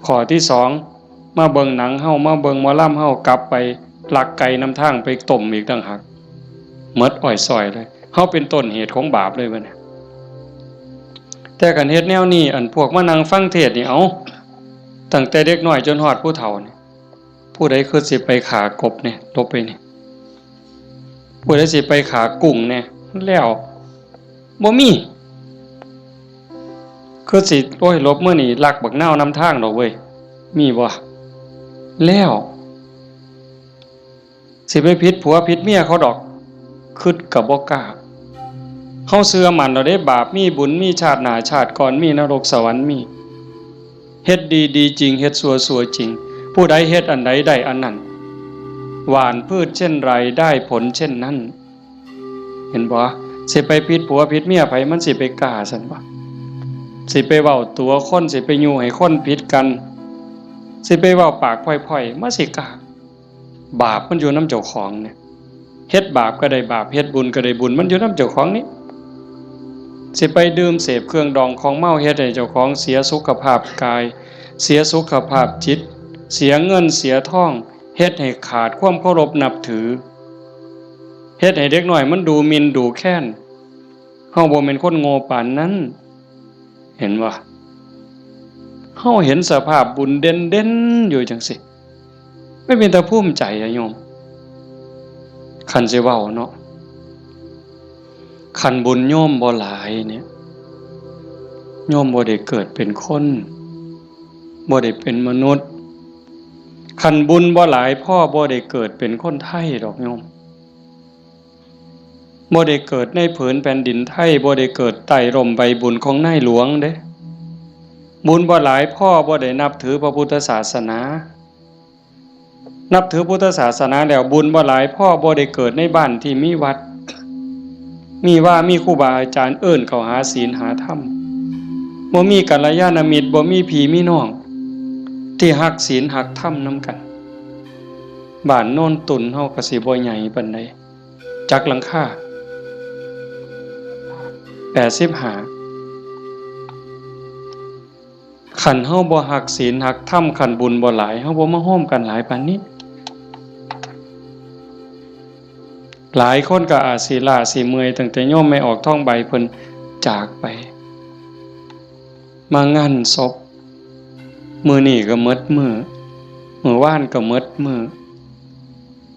ข้อที่สอง มาเบิ่งหนังเฮา มาเบิ่งหมอลำเฮา กลับไปลักไก่นำทางไปต้มอีกต่างหาก หมดอ้อยซอยเลย เฮาเป็นต้นเหตุของบาปเลยบัดนี้ แต่คันเฮ็ดแนวนี้ อันพวกมานั่งฟังเทศน์นี่ เอ้า ตั้งแต่เด็กน้อยจนฮอดผู้เฒ่านี่ ผู้ใดคือสิไปฆ่ากบเนี่ย หลบไปนี่ ผู้ใดสิไปฆ่ากุ้งเนี่ย แล้ว บ่มี คือสิ โอ้ย หลบมื้อนี้ลักบักนาวนำทางดอกเว้ย มีบ่ แล้ว สิไปผิดผัวผิดเมียเขาดอก คิดก็บ่กล้า เฮาเชื่อมั่นแล้วเด้ บาปมีบุญมี ชาติหน้าชาติก่อนมี นรกสวรรค์มี เฮ็ดดีดีจริง เฮ็ดชั่วชั่วจริง ผู้ใดเฮ็ดอันใดได้อันนั้น หว่านพืชเช่นไรได้ผลเช่นนั้น เห็นบ่ สิไปผิดผัวผิดเมียไผ มันสิไปกล้าซั่นบ่ สิไปเว้าตั๋วคน สิไปยุให้คนผิดกัน สิไปเว้าปากพ่อยๆ มันสิกล้า บาปมันอยู่นำเจ้าของเนี่ย เฮ็ดบาปก็ได้บาป เฮ็ดบุญก็ได้บุญ มันอยู่นำเจ้าของนี่ สิไปดื่มเสพเครื่องดองของเมา เฮ็ดให้เจ้าของเสียสุขภาพกาย เสียสุขภาพจิต เสียเงินเสียทอง เฮ็ดให้ขาดความเคารพนับถือ เฮ็ดให้เด็กน้อยมันดูหมิ่นดูแคลน เฮาบ่แม่นคนโง่ปานนั้น เห็นบ่ เฮาเห็นสภาพบุญเด่นๆ อยู่จังซี่ มันเป็นตาภูมิใจอะโยม คันสิเว้าเนาะ คันบุญโยมบ่หลายเนี่ย โยมบ่ได้เกิดเป็นคน บ่ได้เป็นมนุษย์ คันบุญบ่หลายพอ บ่ได้เกิดเป็นคนไทยดอกโยม บ่ได้เกิดในผืนแผ่นดินไทย บ่ได้เกิดใต้ร่มใบบุญของนายหลวงเด้ บุญบ่หลายพอ บ่ได้นับถือพระพุทธศาสนา นับถือพุทธศาสนาแล้ว บุญบ่หลายพอ บ่ได้เกิดในบ้านที่มีวัด มีวา มีครูบาอาจารย์เอิ้นเข้าหาศีลหาธรรม บ่มีกัลยาณมิตร บ่มีพี่มีน้อง ที่ฮักศีลฮักธรรมนำกัน บ้านโนนตุ่นเฮาก็สิบ่ใหญ่ปานใด จักหลังคา แปดสิบห้า คันเฮาบ่ฮักศีลฮักธรรม คันบุญบ่หลาย เฮาบ่มาโฮมกันหลายปานนี้ หลายคนก็อาจสิล้าสิเมื่อย ตั้งแต่โยมแม่ออกทองใบเพิ่นจากไป มางานศพ มื้อนี้ก็หมดมื้อ มื้อวานก็หมดมื้อ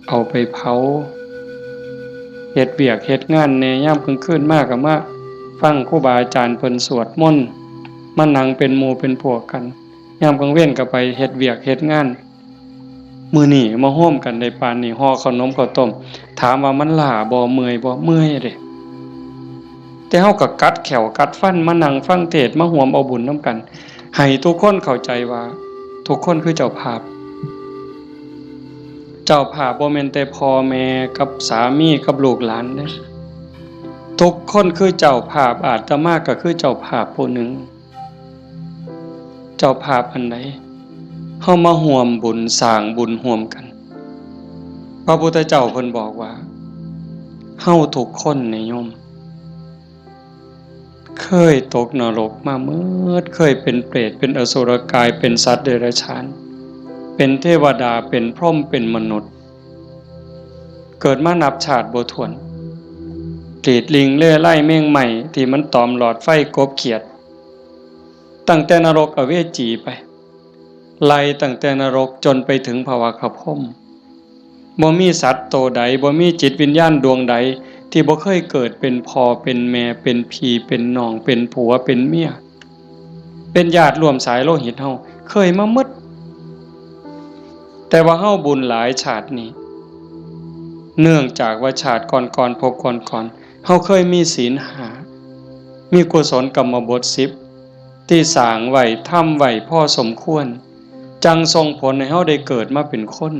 เอาไปเผา เฮ็ดเวียกเฮ็ดงานแหน่ ยามกลางคืนมาก็มาฟังครูบาอาจารย์เพิ่นสวดมนต์ มานั่งเป็นหมู่เป็นพวกกัน ยามกลางเว็นก็ไปเฮ็ดเวียกเฮ็ดงาน มื้อนี้มาโฮมกันได้ปานนี้ ห่อข้าวหนมข้าวต้ม ถามว่ามันล้าบ่ เมื่อยบ่ เมื่อยเด้ แต่เฮาก็กัดแข้วกัดฟันมานั่งฟังเทศน์ มาร่วมเอาบุญนำกัน ให้ทุกคนเข้าใจว่าทุกคนคือเจ้าภาพ เจ้าภาพบ่แม่นแต่พ่อแม่กับสามีกับลูกหลานเด้ ทุกคนคือเจ้าภาพ อาตมาก็คือเจ้าภาพผู้หนึ่ง เจ้าภาพอันใด เฮามาร่วมบุญสร้างบุญร่วมกัน พระพุทธเจ้าเพิ่นบอกว่า เฮาทุกคนนี่โยม เคยตกนรกมาเมิด เคยเป็นเปรต เป็นอสุรกาย เป็นสัตว์เดรัจฉาน เป็นเทวดา เป็นพรหม เป็นมนุษย์ เกิดมานับชาติบ่ถ้วน กรีดลิงเล่ไล่แมงไหม้ที่มันตอมหลอดไฟกบเขียด ตั้งแต่นรกอเวจีไป ไล่ตั้งแต่นรกจนไปถึงภวคพรหม บ่มีสัตว์โตใด บ่มีจิตวิญญาณดวงใด ที่บ่เคยเกิดเป็นพ่อเป็นแม่ เป็นพี่เป็นน้อง เป็นผัวเป็นเมีย เป็นญาติร่วมสายโลหิตเฮา เคยมาหมด แต่ว่าเฮาบุญหลายชาตินี้ เนื่องจากว่าชาติก่อนๆ ภพก่อนๆ เฮาเคยมีศีลห้า มีกุศลกรรมบทสิบ ที่สร้างไว้ ทำไว้พอสมควร จั่งส่งผลให้เฮาได้เกิดมาเป็นคน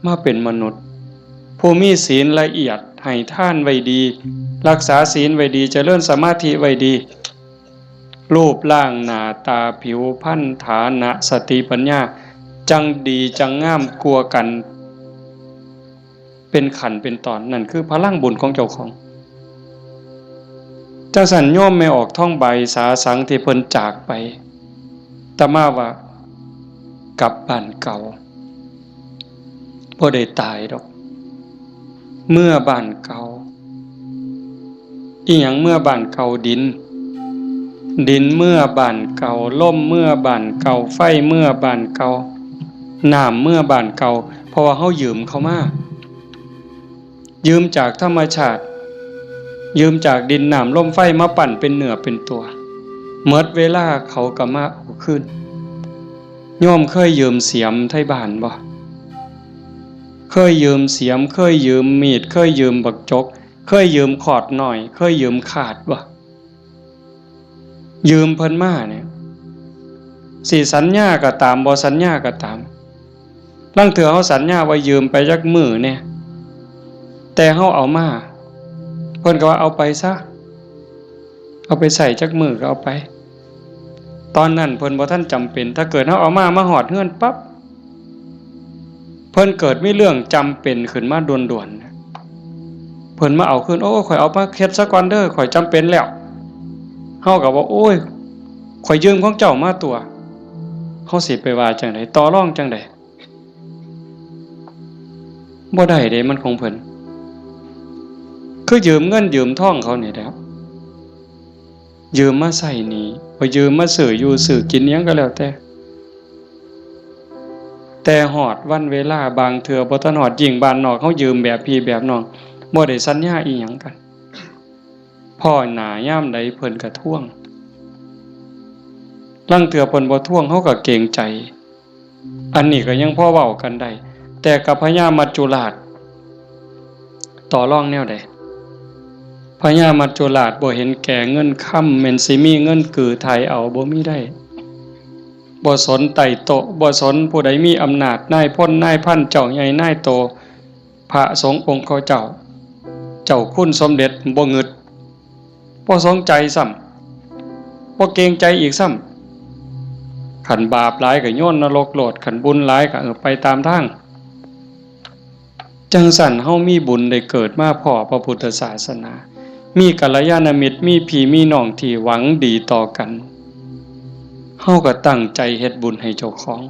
มาเป็นมนุษย์ ผู้มีศีลละเอียด ให้ทานไว้ดี รักษาศีลไว้ดี เจริญสมาธิไว้ดี รูปร่างหน้าตาผิวพรรณ ฐานะ สติปัญญา จั่งดีจั่งงามกว่ากัน เป็นขั้นเป็นตอน นั่นคือพลังบุญของเจ้าของ จั่งซั้นโยมแม่ออกทองใบสาสังที่เพิ่นจากไป อาตมาว่ากลับบ้านเก่า บ่ได้ตายดอก เมือบ้านเก่า อิหยังเมือบ้านเก่า ดิน ดินเมือบ้านเก่า ลมเมือบ้านเก่า ไฟเมือบ้านเก่า น้ำเมือบ้านเก่า เพราะว่าเฮายืมเขามา ยืมจากธรรมชาติ ยืมจากดินน้ำลมไฟมาปั้นเป็นเนื้อเป็นตัว หมดเวลาเขาก็มาเอาคืน โยมเคยยืมเสียมไทบ้านบ่ เคยยืมเสียม เคยยืมมีด เคยยืมบักจก เคยยืมขอดน้อย เคยยืมคาดบ่ ยืมเพิ่นมาเนี่ย สิสัญญาก็ตาม บ่สัญญาก็ตาม ลางเทื่อเฮาสัญญาว่ายืมไปจักมื้อแหน่ แต่เฮาเอามา เพิ่นก็ว่าเอาไปซะ เอาไปใช้จักมื้อก็เอาไป ตอนนั้นเพิ่นบ่ทันจำเป็น ถ้าเกิดเฮาเอามา มาฮอดเฮือนปั๊บ เพิ่นเกิดมีเรื่องจำเป็นขึ้นมาด่วนๆ เพิ่นมาเอาคืน โอ้ ข้อยเอามาเฮ็ดซะก่อนเด้อ ข้อยจำเป็นแล้ว เฮาก็ว่า โอ้ย ข้อยยืมของเจ้ามาตั๊ว เฮาสิไปว่าจั่งใด ต่อรองจั่งใด บ่ได้เด้ มันของเพิ่น คือยืมเงินยืมทองเขานี่แหละ ยืมมาใช้หนี้ บ่ยืมมาซื้ออยู่ซื้อกินอิหยังก็แล้วแต่ แต่ฮอดวันเวลาบางเทื่อบ่ทันฮอด ยิ่งบ้านนอกเฮายืมแบบพี่แบบน้อง บ่ได้สัญญาอิหยังกัน พ้อหน้ายามใดเพิ่นก็ทวง ลางเทื่อเพิ่นบ่ทวงเฮาก็เกรงใจ อันนี้ก็ยังพอเว้ากันได้ แต่กับพญามัจจุราช ต่อรองแนวใด พญามัจจุราชบ่เห็นแก่เงินคำ แม่นสิมีเงินกือไถ่เอา บ่มีได้ บ่สนไต่โต๊ะ บ่สนผู้ใดมีอำนาจ นายพลนายพัน เจ้าใหญ่นายโต พระสงฆ์องค์เขาเจ้า เจ้าคุณสมเด็จ บ่งึด บ่สนใจซ้ำ บ่เกรงใจอีกซ้ำ คันบาปหลายก็โยนนรกโลด คันบุญหลายก็ เออ ไปตามทาง จั่งซั้นเฮามีบุญได้เกิดมาพ้อพระพุทธศาสนา มีกัลยาณมิตร มีพี่มีน้องที่หวังดีต่อกัน เฮาก็ตั้งใจเฮ็ดบุญให้เจ้าของ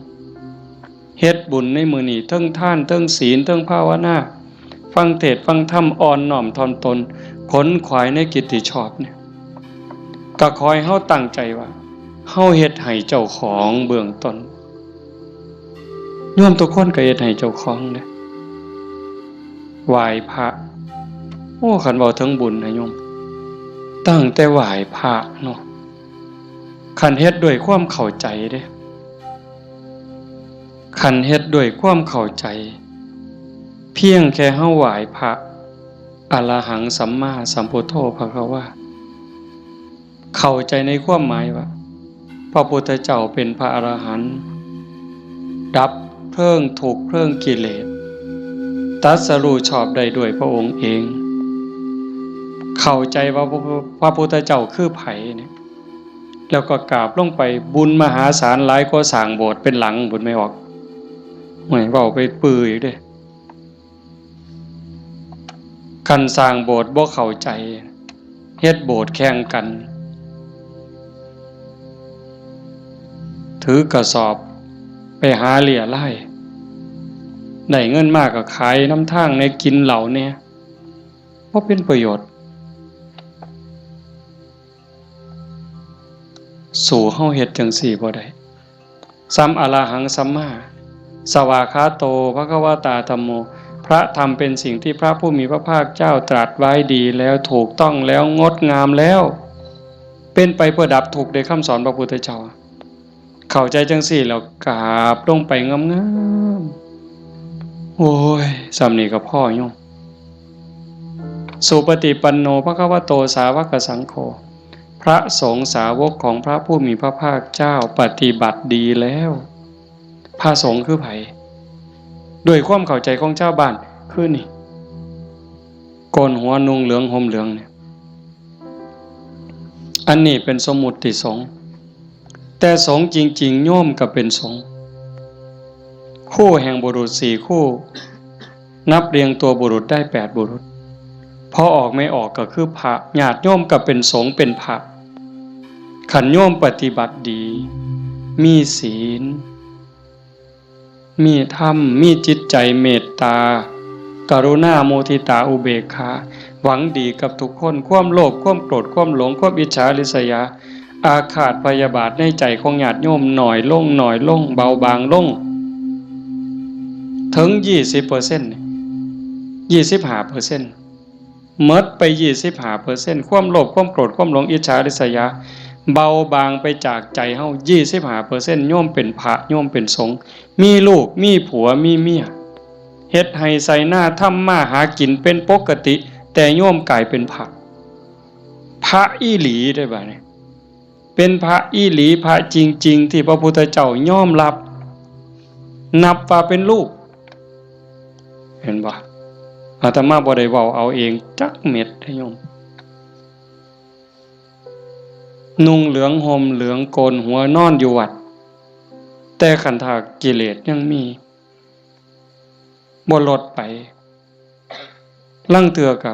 เฮ็ดบุญในมื้อนี้ เทิงทาน เทิงศีล เทิงภาวนา ฟังเทศน์ฟังธรรม อ่อนน้อมถ่อมตน ขนขวายในกิจที่ชอบเนี่ย ก็ขอให้เฮาตั้งใจว่า เฮาเฮ็ดให้เจ้าของเบื้องต้น โยมทุกคนก็เฮ็ดให้เจ้าของเด้ ไหว้พระ โอ้ คันเว้าถึงบุญนะโยม ตั้งแต่ไหว้พระเนาะ คันเฮ็ดด้วยความเข้าใจเด้ คันเฮ็ดด้วยความเข้าใจ เพียงแค่เฮาไหว้พระ อะระหังสัมมาสัมพุทโธภะคะวา เข้าใจในความหมายว่า พระพุทธเจ้าเป็นพระอรหันต์ ดับเพลิงทุกข์เพลิงกิเลส ตรัสรู้ชอบได้ด้วยพระองค์เอง เข้าใจว่าพระ พระพุทธเจ้าคือไผเนี่ย แล้วก็กราบลงไป บุญมหาศาลหลายกว่าสร้างโบสถ์เป็นหลัง บุญไม่ออก ไม่เว้าไปปืออีกเด้ คันสร้างโบสถ์บ่เข้าใจ เฮ็ดโบสถ์แข่งกัน ถือกระสอบไปหาเรี่ยไล่ ได้เงินมาก็ขายนำทางแหน่ กินเหล้าแหน่ บ่เป็นประโยชน์ สู้เฮาเฮ็ดจั่งซี้บ่ได้ สัม อะระหังสัมมา สวากขาโต ภะคะวะตา ธัมโม พระธรรมเป็นสิ่งที่พระผู้มีพระภาคเจ้าตรัสไว้ดีแล้ว ถูกต้องแล้ว งดงามแล้ว เป็นไปเพื่อดับทุกข์ ได้คำสอนพระพุทธเจ้า เข้าใจจั่งซี้แล้วกราบลงไปงามๆ โอ้ย ส่ำนี้ก็พอโยม สุปฏิปันโน ภะคะวะโต สาวกสังโฆ พระสงฆ์สาวกของพระผู้มีพระภาคเจ้าปฏิบัติดีแล้ว พระสงฆ์คือไผ ด้วยความเข้าใจของชาวบ้านคือนี่ โกนหัวนุ่งเหลืองห่มเหลืองเนี่ย อันนี้เป็นสมมุติสงฆ์ แต่สงฆ์จริงๆ โยมก็เป็นสงฆ์ คู่แห่งบุรุษสี่คู่ นับเรียงตัวบุรุษได้แปดบุรุษ พอออกไม่ออกก็คือพระ ญาติโยมก็เป็นสงฆ์เป็นพระ คันโยมปฏิบัติดี มีศีล มีธรรม มีจิตใจเมตตา กรุณา มุทิตา อุเบกขา หวังดีกับทุกคน ความโลภ ความโกรธ ความหลง ความอิจฉาริษยา อาฆาตพยาบาทในใจของญาติโยมน้อยลง น้อยลง เบาบางลง ถึงยี่สิบเปอร์เซ็นต์ ยี่สิบห้าเปอร์เซ็นต์ หมดไปยี่สิบห้าเปอร์เซ็นต์ ความโลภ ความโกรธ ความหลง อิจฉาริษยา เบาบางไปจากใจเฮา ยี่สิบห้าเปอร์เซ็นต์ โยมเป็นพระ โยมเป็นสงฆ์ มีลูก มีผัว มีเมีย เฮ็ดไฮ่ไถนา ทำมาหากินเป็นปกติ แต่โยมกลายเป็นพระ พระอีหลีได้บ่เนี่ย เป็นพระอีหลี พระจริงๆ ที่พระพุทธเจ้ายอมรับ นับว่าเป็นลูก เห็นบ่ อาตมาบ่ได้เว้าเอาเองจักเม็ดเด้อโยม นุ่งเหลืองห่มเหลืองโกนหัวนอนอยู่วัด แต่คันถ้ากิเลสยังมี บ่ลดไป ลางเทื่อก็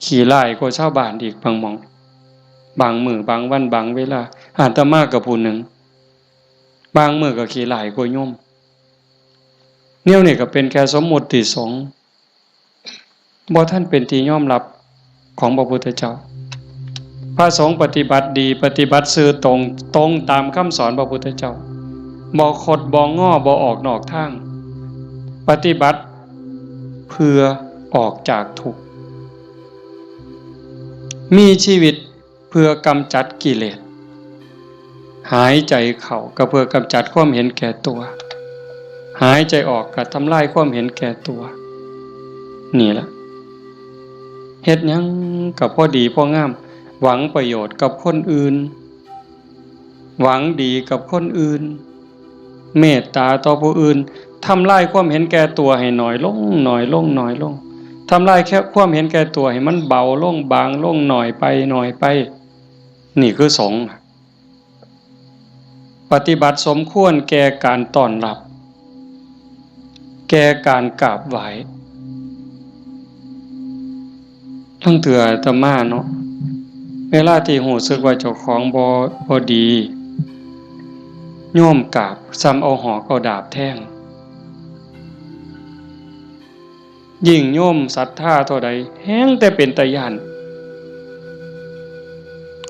ขี้ร้ายกว่าชาวบ้านอีกบางหม่อง บางมื้อบางวันบางเวลา อาตมาก็ผู้หนึ่ง บางมื้อก็ขี้ร้ายกว่าโยม แนวนี้ก็เป็นแค่สมมุติสงฆ์ บ่ทันเป็นที่ยอมรับของพระพุทธเจ้า พระสงฆ์ปฏิบัติดี ปฏิบัติซื่อตรง ตรงตามคำสอนพระพุทธเจ้า บ่คดบ่งอ บ่ออกนอกทาง ปฏิบัติเพื่อออกจากทุกข์ มีชีวิตเพื่อกำจัดกิเลส หายใจเข้าก็เพื่อกำจัดความเห็นแก่ตัว หายใจออกก็ทำลายความเห็นแก่ตัว นี่ล่ะ เฮ็ดหยังก็พอดีพองาม หวังประโยชน์กับคนอื่น หวังดีกับคนอื่น เมตตาต่อผู้อื่น ทำลายความเห็นแก่ตัวให้น้อยลง น้อยลง น้อยลง ทำลายแค่ความเห็นแก่ตัวให้มันเบาลง บางลง น้อยไป น้อยไป นี่คือสงฆ์ ปฏิบัติสมควรแก่การต้อนรับ แก่การกราบไหว้ ลางเทื่ออาตมาเนาะ เวลาที่รู้สึกว่าเจ้าของบ่ บ่ดี โยมกราบ ส่ำเอาหอกเอาดาบแทง ยิ่งโยมศรัทธาเท่าใด แฮ่งแต่เป็นตาย้าน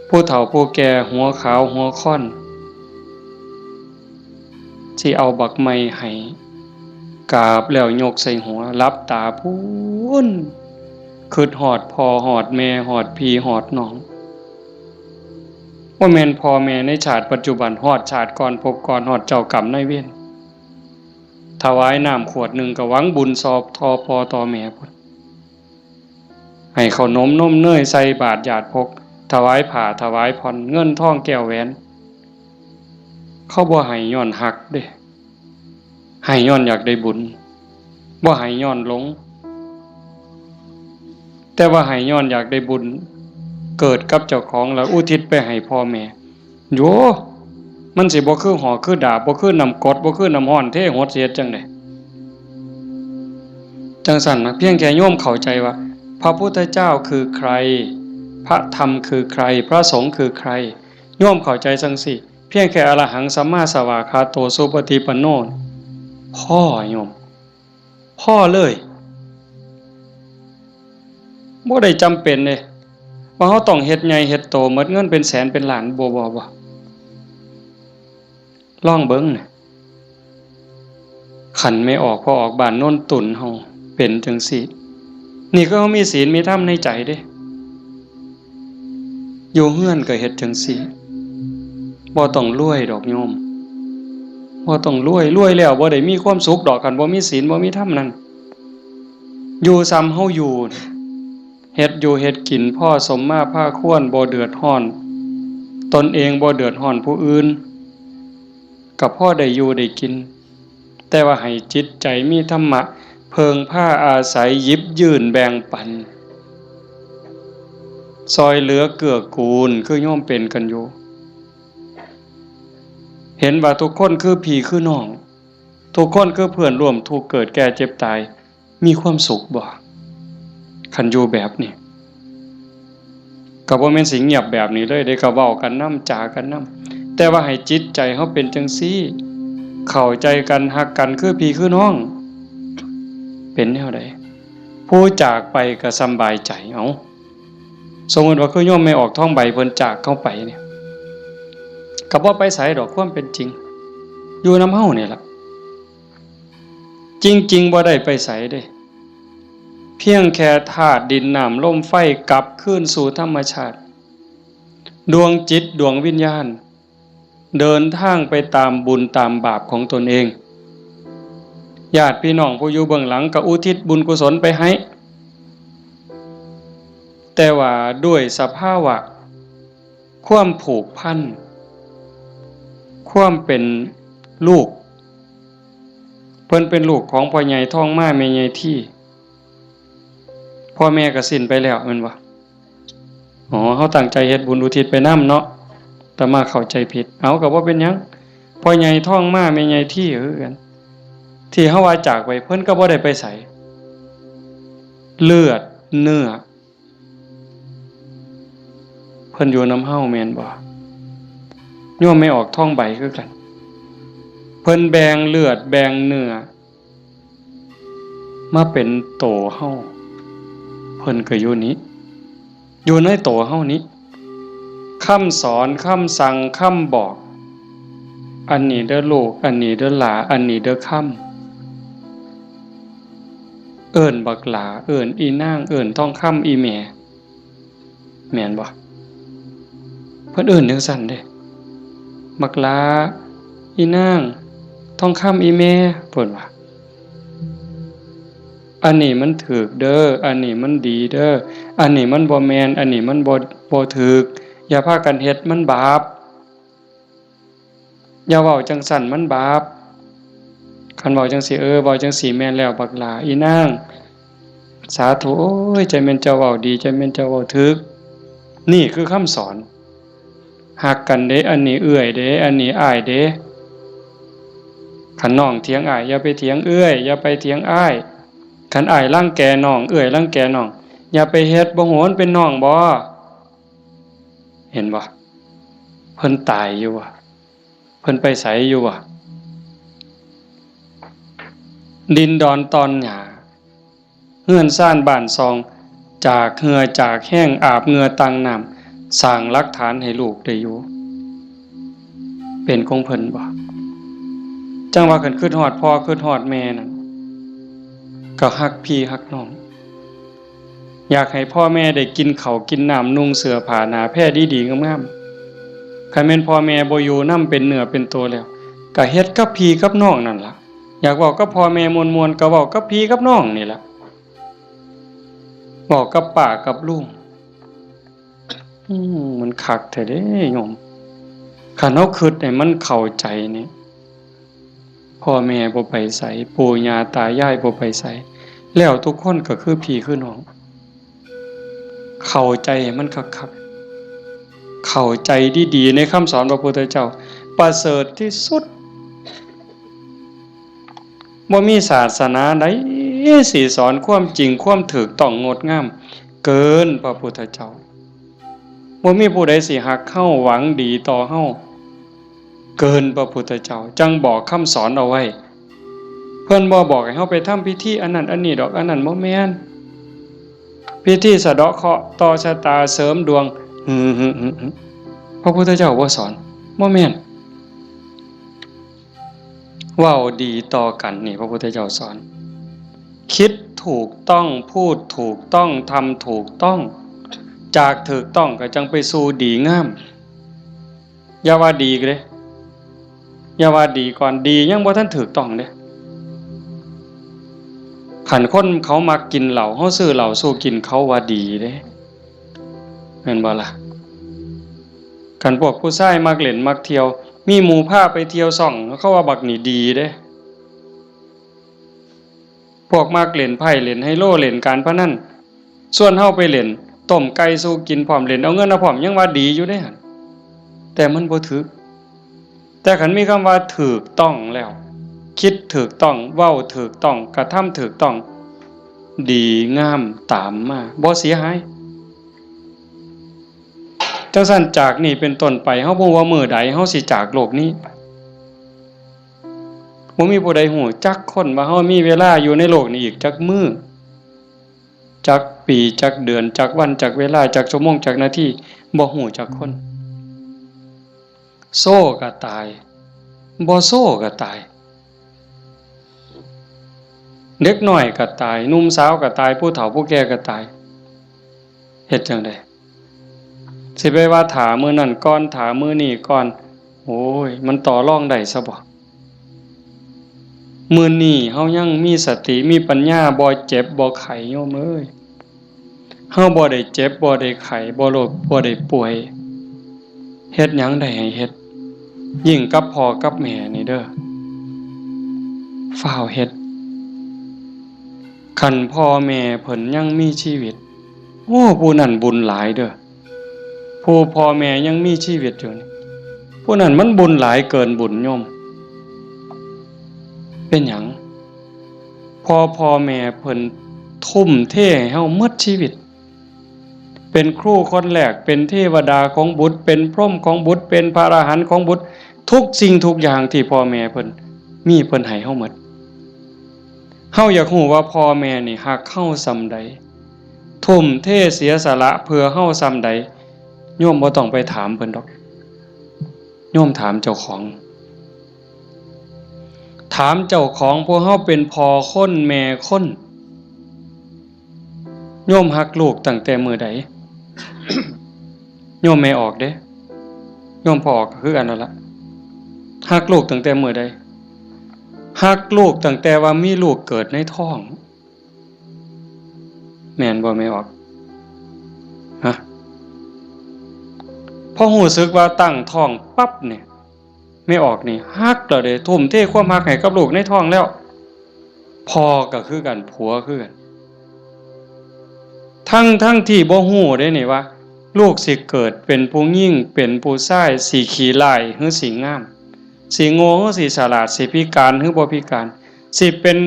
ผู้เฒ่าผู้แก่หัวขาวหัวค่อน สิเอาบักไม้ให้ กราบแล้วยกใส่หัว หลับตาพู้น คิดฮอดพ่อฮอดแม่ ฮอดพี่ฮอดน้อง บ่แม่นพ่อแม่ในชาติปัจจุบัน ฮอดชาติก่อนภพก่อน ฮอดเจ้ากรรมนายเวร ถวายน้ำขวดหนึ่งก็หวังบุญซอบต่อพ่อต่อแม่พุ้น ให้ข้าวนมนมเนยใส่บาตรญาติพก ถวายผ้าถวายผ่อน เงินทองแก้วแหวน เขาบ่ให้ย้อนฮักเด้ ให้ย้อนอยากได้บุญ บ่ให้ย้อนหลง แต่ว่าให้ย้อนอยากได้บุญ เกิดกับเจ้าของแล้วอุทิศไปให้พ่อแม่ โย มันสิบ่คือหอกคือดาบ บ่คือน้ำกรด บ่คือน้ำร้อนเทหด สิเฮ็ดจั่งใด จั่งซั้นนะ เพียงแค่โยมเข้าใจว่า พระพุทธเจ้าคือใคร พระธรรมคือใคร พระสงฆ์คือใคร โยมเข้าใจจั่งซี้ เพียงแค่อรหังสัมมาสวากขาโตสุปฏิปันโน พอโยม พอเลย บ่ได้จำเป็นเด้ ว่าเราต้องเฮ็ดใหญ่เฮ็ดโต หมดเงินเป็นแสนเป็นล้าน บ่ บ่ บ่ ลองเบิ่งน่ะ คันแม่ออกพ่อออกบ้านโนนตุ่นเฮาเป็นจั่งซี้ นี่คือเฮามีศีลมีธรรมในใจเด้ อยู่เฮือนก็เฮ็ดจั่งซี้ บ่ต้องรวยดอกโยม บ่ต้องรวย รวยแล้วบ่ได้มีความสุขดอก คันบ่มีศีลบ่มีธรรมนั่น อยู่ส่ำเฮาอยู่ เฮ็ดอยู่เฮ็ดกินพอสมมาพาควร บ่เดือดร้อนตนเอง บ่เดือดร้อนผู้อื่น ก็พอได้อยู่ได้กิน แต่ว่าให้จิตใจมีธรรมะ เพิ่งพาอาศัย หยิบยื่นแบ่งปัน ซอยเหลือเกื้อกูล คือโยมเป็นกันอยู่ เห็นว่าทุกคนคือพี่คือน้อง ทุกคนคือเพื่อนร่วมทุกข์เกิดแก่เจ็บตาย มีความสุขบ่ คันอยู่แบบนี้ ก็บ่แม่นสิเงียบแบบนี้เลยเด้ ก็เว้ากันนำ จากันนำ แต่ว่าให้จิตใจเฮาเป็นจั่งซี้ เข้าใจกัน ฮักกัน คือพี่คือน้อง เป็นแนวใด ผู้จากไปก็สำบายใจ เอ้า สมมุติว่าคือโยมแม่ออกทองใบเพิ่นจากเฮาไปเนี่ย ก็บ่ไปไสดอก ความเป็นจริง อยู่นำเฮานี่ล่ะ จริงๆ บ่ได้ไปไสเด้ เพียงแค่ธาตุดินน้ำลมไฟกลับคืนสู่ธรรมชาติ ดวงจิตดวงวิญญาณ เดินทางไปตามบุญตามบาปของตนเอง ญาติพี่น้องผู้อยู่เบื้องหลังก็อุทิศบุญกุศลไปให้ แต่ว่าด้วยสภาวะ ความผูกพัน ความเป็นลูก เพิ่นเป็นลูกของพ่อใหญ่ทองมาแม่ใหญ่ที พ่อแม่ก็สิ้นไปแล้วแม่นบ่ อ๋อ เฮาตั้งใจเฮ็ดบุญอุทิศไปนำเนาะ อาตมาเข้าใจผิด เอา ก็บ่เป็นหยัง พ่อใหญ่ทองมาแม่ใหญ่ทีคือกัน ที่เฮาว่าจากไป เพิ่นก็บ่ได้ไปไส เลือดเนื้อ เพิ่นอยู่นำเฮาแม่นบ่ โยมแม่ออกทองใบคือกัน เพิ่นแบ่งเลือดแบ่งเนื้อ มาเป็นโตเฮา เพิ่นก็อยู่นี้ อยู่ในโตเฮานี้ คำสอน คำสั่ง คำบอก อันนี้เด้อลูก อันนี้เด้อหลา อันนี้เด้อคำ เอิ้นบักหลา เอิ้นอีนาง เอิ้นทองคำอีแม่ แม่นบ่ เพิ่นเอิ้นจั่งซั้นเด้ บักหลา อีนาง ทองคำอีแม่ เพิ่นว่า อันนี้มันถูกเด้อ อันนี้มันดีเด้อ อันนี้มันบ่แม่น อันนี้มันบ่ บ่ถูก อย่าพากันเฮ็ด มันบาป อย่าเว้าจั่งซั้น มันบาป คันเว้าจั่งซี้ เออ เว้าจั่งซี้แม่นแล้ว บักหล้า อีนาง สาธุ โอ้ย จั่งแม่นเจ้าเว้าดี จั่งแม่นเจ้าเว้าถูก นี่คือคำสอน ฮักกันเด้ อันนี้เอื้อยเด้ อันนี้อ้ายเด้ คันน้องเถียงอ้าย อย่าไปเถียงเอื้อย อย่าไปเถียงอ้าย คันอ้ายรังแกน้อง เอื้อยรังแกน้อง อย่าไปเฮ็ด บ่ฮู้มันเป็นน้องบ่ เห็นบ่ เพิ่นตายอยู่บ่ เพิ่นไปไสอยู่บ่ ดินดอนตอนหญ้า เฮือนซานบ้านซอง จากเหื่อจากแฮง อาบเหงื่อต่างน้ำ สร้างหลักฐานให้ลูกได้อยู่ เป็นของเพิ่นบ่ จั่งว่าคันคิดฮอดพ่อคิดฮอดแม่นั่น ก็ฮักพี่ฮักน้อง อยากให้พ่อแม่ได้กินข้าวกินน้ำ นุ่งเสื้อผ้าหน้าแพรดีๆงามๆ คันแม่นพ่อแม่บ่อยู่นำเป็นเนื้อเป็นตัวแล้ว ก็เฮ็ดกับพี่กับน้องนั่นล่ะ อยากเว้ากับพ่อแม่ม่วนๆ ก็เว้ากับพี่กับน้องนี่ล่ะ เว้ากับป้ากับลุง อืม มันคักแท้เด้โยม คันเฮาคิดให้มันเข้าใจนี่ พ่อแม่บ่ไปไส ปู่ย่าตายายบ่ไปไส แล้วทุกคนก็คือพี่คือน้อง เข้าใจให้มันคักๆ เข้าใจดีๆ ในคำสอนพระพุทธเจ้า ประเสริฐที่สุด บ่มีศาสนาใดสิสอนความจริงความถูกต้องงดงาม เกินพระพุทธเจ้า บ่มีผู้ใดสิฮักเฮาหวังดีต่อเฮา เกินพระพุทธเจ้า จั่งบอกคำสอนเอาไว้ เพิ่นบ่บอกให้เฮาไปทำพิธีอันนั้นอันนี้ดอก อันนั้นบ่แม่น พิธีสะเดาะเคราะห์ ต่อชะตา เสริมดวง หึ หึ หึ หึ พระพุทธเจ้าบ่สอน บ่แม่น เว้าดีต่อกันนี่ พระพุทธเจ้าสอน คิดถูกต้อง พูดถูกต้อง ทำถูกต้อง จากถูกต้องก็จั่งไปสู่ดีงาม อย่าว่าดีเด้ อย่าว่าดีก่อน ดียังบ่ทันถูกต้องเด้ คันคนเขามักกินเหล้า เฮาซื้อเหล้าสู่กิน เขาว่าดีเด้ แม่นบ่ล่ะ คันพวกผู้ชายมักเล่นมักเที่ยว มีหมู่พาไปเที่ยวซ่อง เขาว่าบักนี่ดีเด้ พวกมักเล่นไพ่ เล่นไฮโล เล่นการพนัน ชวนเฮาไปเล่น ต้มไก่สู่กินพร้อม เล่นเอาเงินเอาพร้อม ยังว่าดีอยู่เด้หั่น แต่มันบ่ถืก แต่คันมีคำว่าถูกต้องแล้ว คิดถูกต้อง เว้าถูกต้อง กระทำถูกต้อง ดีงามตามมา บ่เสียหาย จั่งซั้นจากนี้เป็นต้นไป เฮาบ่ฮู้ว่ามื้อใดเฮาสิจากโลกนี้ไป บ่มีผู้ใดฮู้จักคนว่าเฮามีเวลาอยู่ในโลกนี้อีกจักมื้อ จักปี จักเดือน จักวัน จักเวลา จักชั่วโมง จักนาที บ่ฮู้จักคน โซก็ตาย บ่โซก็ตาย เด็กน้อยก็ตาย หนุ่มสาวก็ตาย ผู้เฒ่าผู้แก่ก็ตาย เฮ็ดจั่งใด สิไปว่าถ้ามื้อนั้นก่อน ถ้ามื้อนี้ก่อน โอ้ย มันต่อรองได้ซะบ่ มื้อนี้เฮายังมีสติ มีปัญญา บ่เจ็บบ่ไข้ โยมเอ้ย เฮาบ่ได้เจ็บ บ่ได้ไข้ บ่โรค บ่ได้ป่วย เฮ็ดหยังได้ให้เฮ็ด ยิ่งกับพ่อกับแม่นี่เด้อ ฟ้าวเฮ็ด คันพ่อแม่เพิ่นยังมีชีวิต โอ้ ผู้นั้นบุญหลายเด้อ ผู้พ่อแม่ยังมีชีวิตอยู่นี่ ผู้นั้นมันบุญหลายเกินบุญโยม เป็นหยัง เพราะพ่อแม่เพิ่นทุ่มเทให้เฮาหมดชีวิต เป็นครูคนแรก เป็นเทวดาของบุตร เป็นพรหมของบุตร เป็นพระอรหันต์ของบุตร ทุกสิ่งทุกอย่างที่พ่อแม่เพิ่นมี เพิ่นให้เฮาหมด เฮาอยากฮู้ว่าพ่อแม่นี่ฮักเฮาส่ำใด ทุ่มเทเสียสละเพื่อเฮาส่ำใด โยมบ่ต้องไปถามเพิ่นดอก โยมถามเจ้าของ ถามเจ้าของ พวกเฮาเป็นพ่อคนแม่คน โยมฮักลูกตั้งแต่มื้อใด โยมแม่ออกเด้ โยมพ่อออกก็คือกันนั่นละ ฮักลูกตั้งแต่มื้อใด ฮักลูกตั้งแต่ว่ามีลูกเกิดในท้อง แม่นบ่แม่ออก ฮะ พอรู้สึกว่าตั้งท้องปั๊บเนี่ย แม่ออกนี่ฮักแล้วเด้ ทุ่มเทความฮักให้กับลูกในท้องแล้ว พ่อก็คือกัน ผัวคือกัน ทั้งทั้งที่บ่ฮู้เด้นี่ว่า ลูกสิเกิดเป็นผู้หญิง เป็นผู้ชาย สิขี้ร้ายหรือสิงาม สิโง่หรือสิฉลาด สิพิการหรือบ่พิการ สิเป็น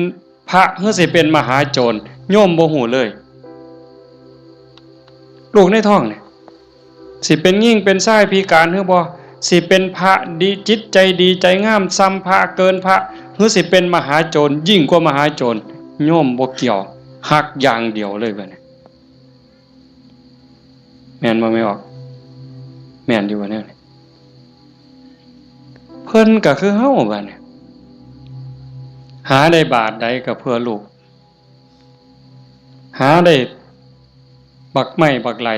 พระหรือสิเป็นมหาโจร โยมบ่ฮู้เลย ลูกในท้องเนี่ย สิเป็นหญิงเป็นชายพิการหรือบ่ สิเป็นพระดี จิตใจดีใจงามส่ำพระ เกินพระ หรือสิเป็นมหาโจร ยิ่งกว่ามหาโจร โยมบ่เกี่ยว ฮักอย่างเดียวเลยบัดนี้ แม่นบ่แม่ออก แม่นอยู่บ่แนวนี้ เพิ่นก็คือเฮาบัดนี้ หาได้บาทใดก็เพื่อลูก หาได้บักไม้บักไหล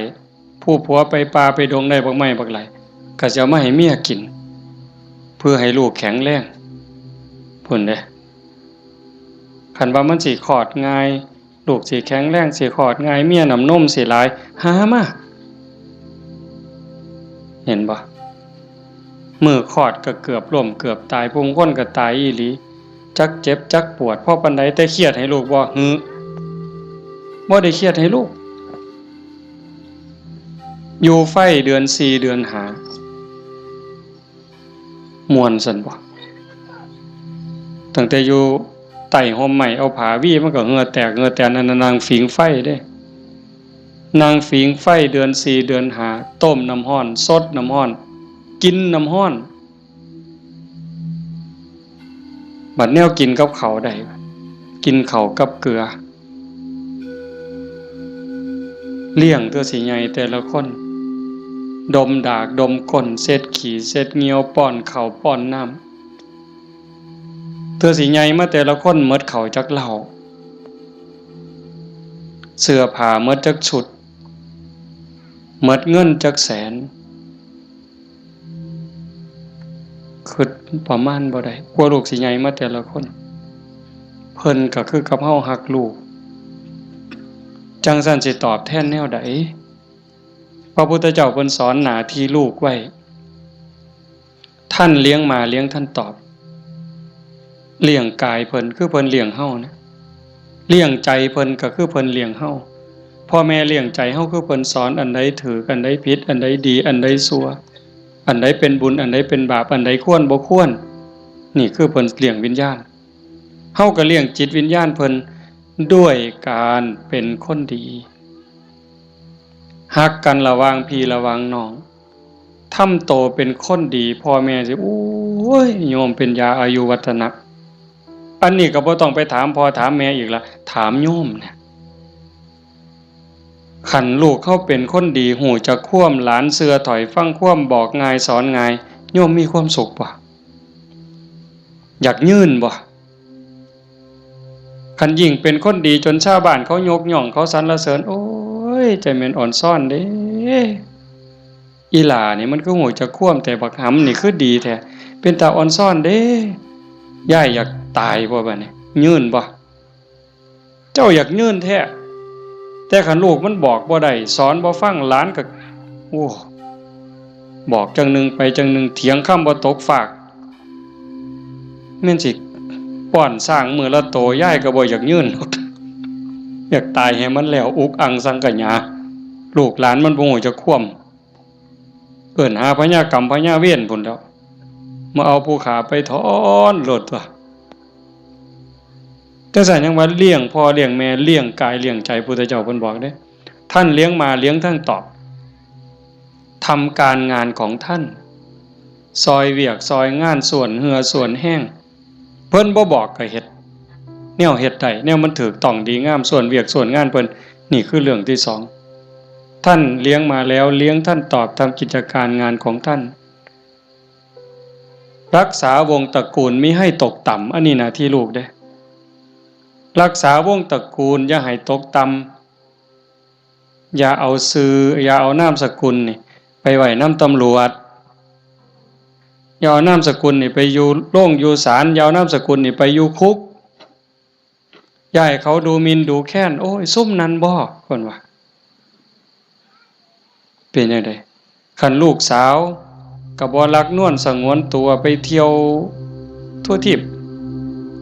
ผู้ผัวไปป่าไปดงได้บักไม้บักไหล ก็สิเอามาให้เมียกิน เพื่อให้ลูกแข็งแรง พุ้นเด้ คันว่ามันสิคลอดง่าย ลูกสิแข็งแรง สิคลอดง่าย เมียน้ำนมสิหลาย หามา เห็นบ่ มื้อคลอดก็เกือบล้มเกือบตาย ผู้บางคนก็ตายอีหลี จักเจ็บจักปวด พอปานใด แต่เครียดให้ลูกบ่ หือ บ่ได้เครียดให้ลูก อยู่ไฟเดือนสี่เดือนห้า ม่วนซั่นบ่ ตั้งแต่อยู่ใต้ฮ่มไม้ เอาผ้าวีมันก็เหงื่อแตกเหงื่อแตน นั่นน่ะนั่งผิงไฟเด้ นั่งผิงไฟเดือนสี่เดือนห้า ต้มน้ำร้อน สดน้ำร้อน กินน้ำร้อน บัดแนวกินกับข้าวได้ กินข้าวกับเกลือ เลี้ยงตัวสิใหญ่แต่ละคน ดมดากดมก้น เช็ดขี้เช็ดเหยี่ยว ป้อนข้าวป้อนน้ำ ตัวสิใหญ่มาแต่ละคนหมดข้าวจักเล่า เสื้อผ้าหมดจักชุด หมดเงินจักแสน คิดประมาณบ่ได้ กว่าลูกสิใหญ่มาแต่ละคน เพิ่นก็คือกับเฮาฮักลูก จั่งซั้นสิตอบแทนแนวใด พระพุทธเจ้าเพิ่นสอนหน้าที่ลูกไว้ ท่านเลี้ยงมาเลี้ยงท่านตอบ เลี้ยงกายเพิ่นคือเพิ่นเลี้ยงเฮานะ เลี้ยงใจเพิ่นก็คือเพิ่นเลี้ยงเฮา พ พ่อแม่เลี้ยงใจเฮาคือเพิ่นสอนอันใดถูก อันใดผิด อันใดดี อันใดชั่ว อันใดเป็นบุญ อันใดเป็นบาป อันใดควรบ่ควร นี่คือเพิ่นเลี้ยงวิญญาณ เฮาก็เลี้ยงจิตวิญญาณเพิ่นด้วยการเป็นคนดี ฮักกันระหว่างพี่ระหว่างน้อง ทำโตเป็นคนดี พ่อแม่สิ โอ้ย โยมเป็นยาอายุวัฒนะ อันนี้ก็บ่ต้องไปถามพ่อถามแม่อีกละ ถามโยมเนี่ย คันลูกเฮาเป็นคนดี ฮู้จักความ หลานเชื่อถ้อยฟังความ บอกง่ายสอนง่าย โยมมีความสุขบ่ อยากยืนบ่ คันยิ่งเป็นคนดีจนชาวบ้านเขายกย่อง เขาสรรเสริญ โอ้ย ใจแม่นอ่อนซ้อนเด้ อีหล่านี่มันคือฮู้จักความ แต่บักหำนี่คือดีแท้ เป็นตาอ่อนซ้อนเด้ ยายอยากตายบ่บัดนี้ ยืนบ่ เจ้าอยากยืนแท้ แต่คันลูกมันบอกบ่ได้ สอนบ่ฟัง หลานก็ โอ้ บอกจั่งหนึ่งไปจั่งหนึ่ง เถียงคำบ่ตกฟาก แม่นสิป้อนช้างมื้อละโต ยายก็บ่อยากยืนดอก อยากตายให้มันแล้ว อุกอังสังขยา ลูกหลานมันบ่ฮู้จักความ เอิ้นหาพญากรรมพญาเวรพุ้นแหล้ว มาเอาผู้ข้าไปถอนโลดตั๊ว จั่งซั้นยังว่าเลี้ยงพ่อเลี้ยงแม่ เลี้ยงกายเลี้ยงใจ พุทธเจ้าเพิ่นบอกเด้ ท่านเลี้ยงมาเลี้ยงท่านตอบ ทำการงานของท่าน ซอยเวียกซอยงาน ส่วนเหื่อส่วนแฮง เพิ่นบ่บอกก็เฮ็ด แนวเฮ็ดได้ แนวมันถูกต้องดีงาม ส่วนเวียกส่วนงานเพิ่น นี่คือเรื่องที่สอง ท่านเลี้ยงมาแล้ว เลี้ยงท่านตอบ ทำกิจการงานของท่าน รักษาวงศ์ตระกูลมิให้ตกต่ำ อันนี้หน้าที่ลูกเด้ รักษาวงศ์ตระกูลอย่าให้ตกต่ำ อย่าเอาชื่อ อย่าเอานามสกุลนี่ไปไว้นำตำรวจ อย่าเอานามสกุลนี่ไปอยู่โรงอยู่ศาล อย่าเอานามสกุลนี่ไปอยู่คุก อย่าให้เขาดูหมิ่นดูแคลน โอ้ย ซุมนั้นบ่ เพิ่นว่า เป็นจั่งใด คันลูกสาวก็บ่รักนวลสงวนตัวไปเที่ยวทั่วทีป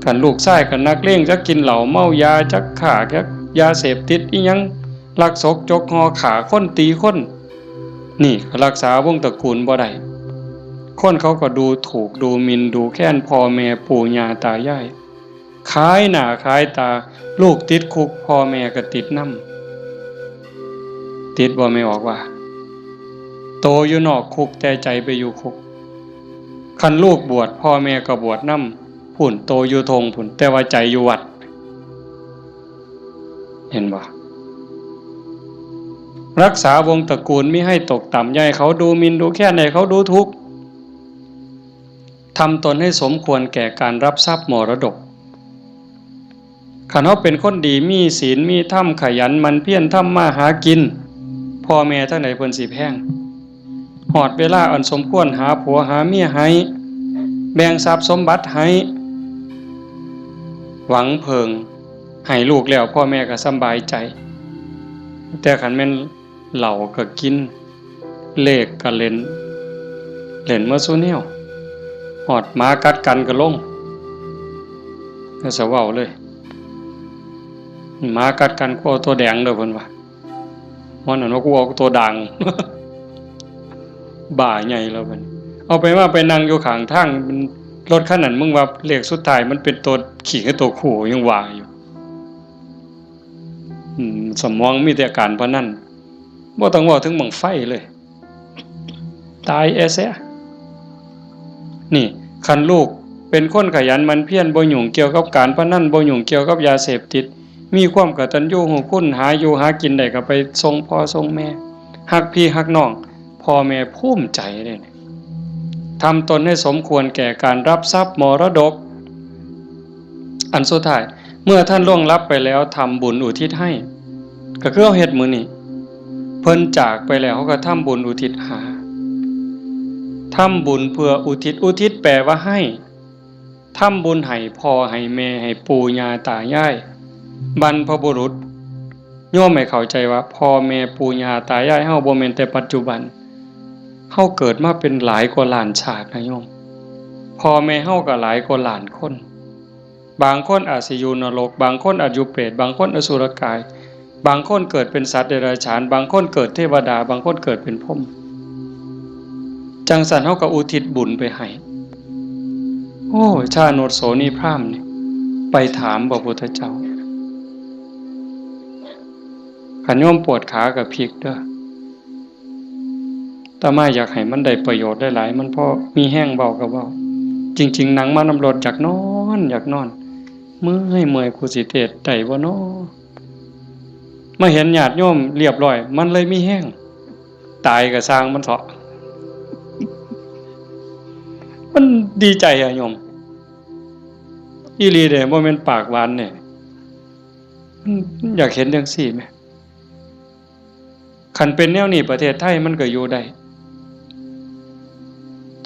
คันลูกชายก็นักเลง จักกินเหล้าเมายา จักค้า จักยาเสพติดอิหยัง ลักซกจกห่อ ฆ่าคนตีคน นี่ก็รักษาวงศ์ตระกูลบ่ได้ คนเขาก็ดูถูกดูหมิ่นดูแคลนพ่อแม่ปู่ย่าตายาย ขายหน้าขายตา ลูกติดคุก พ่อแม่ก็ติดนำ ติดบ่แม่ออกว่า โตอยู่นอกคุกแต่ใจไปอยู่คุก คันลูกบวช พ่อแม่ก็บวชนำ พุ้น โตอยู่ท่งพุ้น แต่ว่าใจอยู่วัด เห็นบ่ รักษาวงศ์ตระกูลมิให้ตกต่ำ อย่าให้เขาดูหมิ่นดูแคลน ให้เขาดูถูก ทำตนให้สมควรแก่การรับทรัพย์มรดก คันเฮาเป็นคนดี มีศีล มีธรรม ขยันหมั่นเพียรทำมาหากิน พ่อแม่ทั้งหลายเพิ่นสิแพง ฮอดเวลาอันสมควร หาผัวหาเมียให้ แบ่งทรัพย์สมบัติให้ หวังเพิ่ง ให้ลูกแล้ว พ่อแม่ก็สำบายใจ แต่คันแม่นเหล้าก็กิน เลขก็เล่น เล่นหมดซุแนว ฮอดหมากัดกันก็ลง ก็สะเว้าเลย หมากัดกัน กูเอาตัวแดงเด้อ เพิ่นว่า มันนั่นว่า กูเอาตัวด่าง บ้าใหญ่แล้วบัดนี้ เอาไปว่าไปนั่งอยู่ข้างทาง รถคันนั้น มึงว่าเลขสุดท้ายมันเป็นตัวขี้กับตัวคู่ ยังว่าอยู่ อืม สมองมีแต่การพนัน บ่ต้องเว้าถึงบั้งไฟเลย ตายแอเสีย นี่ คันลูกเป็นคนขยันหมั่นเพียร บ่ยุ่งเกี่ยวกับการพนัน บ่ยุ่งเกี่ยวกับยาเสพติด มีความกตัญญูรู้คุณ หาอยู่หากินได้ก็ไปส่งพ่อส่งแม่ ฮักพี่ฮักน้อง พ่อแม่ภูมิใจเลย ทำตนให้สมควรแก่การรับทรัพย์มรดก อันสุดท้าย เมื่อท่านล่วงลับไปแล้ว ทำบุญอุทิศให้ ก็คือเฮาเฮ็ดมื้อนี้ เพิ่นจากไปแล้ว เฮาก็ทำบุญอุทิศหา ทำบุญเพื่ออุทิศ อุทิศแปลว่าให้ ทำบุญให้พ่อให้แม่ ให้ปู่ย่าตายาย บรรพบุรุษ โยมให้เข้าใจว่าพ่อแม่ปู่ย่าตายายเฮาบ่แม่นแต่ปัจจุบัน เฮาเกิดมาเป็นหลายกว่าล้านชาตินะโยม พ่อแม่เฮาก็หลายกว่าล้านคน บางคนอาจสิอยู่นรก บางคนอาจอยู่เปรต บางคนอสุรกาย บางคนเกิดเป็นสัตว์เดรัจฉาน บางคนเกิดเทวดา บางคนเกิดเป็นพรหม จั่งซั้นเฮาก็อุทิศบุญไปให้ โอ้ ชาโนชโสนีพราหมณ์นี่ ไปถามพระพุทธเจ้า คันโยมปวดขาก็พลิกเด้อ อาตมาอยากให้มันได้ประโยชน์หลายๆ มันพอมีแฮงเว้าก็เว้า จริงๆ นั่งมานำรถอยากนอน อยากนอน เมื่อย เมื่อย กูสิเทศน์ได้บ่น้อ มาเห็นญาติโยมเรียบร้อย มันเลยมีแฮง ตายก็ซ่างมันเถาะ มันดีใจอะโยม อีหลีเด้ บ่แม่นปากหวานเด้ มันอยากเห็นจั่งซี้แหม คันเป็นแนวนี้ประเทศไทยมันก็อยู่ได้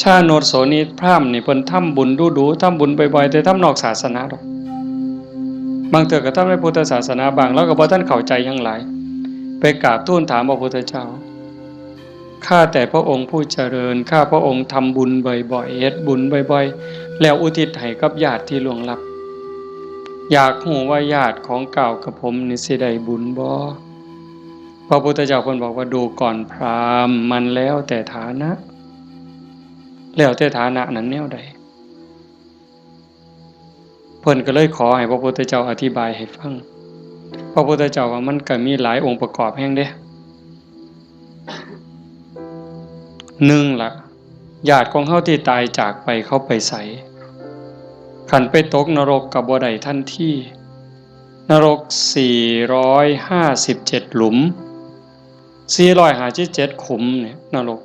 ชาโนชโสนีพราหมณ์นี่เพิ่นทำบุญดู๋ๆ ทำบุญบ่อยๆ แต่ทำนอกศาสนาดอก บางเทื่อก็ทำในพุทธศาสนาบ้าง ลาวก็บ่ทันเข้าใจหยังหลาย ไปกราบทูลถามพระพุทธเจ้า ข้าแต่พระองค์ผู้เจริญ ข้าพระองค์ทำบุญบ่อยๆ เฮ็ดบุญบ่อยๆ แล้วอุทิศให้กับญาติที่ล่วงลับ อยากฮู้ว่าญาติของก้าวกับผมนี่สิได้บุญบ่ พระพุทธเจ้าเพิ่นบอกว่า ดูก่อนพราหมณ์ มันแล้วแต่ฐานะ แล้วแต่ฐานะนั้นแนวใด เพิ่นก็เลยขอให้พระพุทธเจ้าอธิบายให้ฟัง พระพุทธเจ้าว่ามันก็มีหลายองค์ประกอบแฮงเด้ หนึ่งล่ะ ญาติของเฮาที่ตายจากไปเขาไปไส คันไปตกนรกก็บ่ได้ทันที นรกสี่ร้อยห้าสิบเจ็ดหลุม สี่ร้อยห้าสิบเจ็ดขุมเนี่ยนรก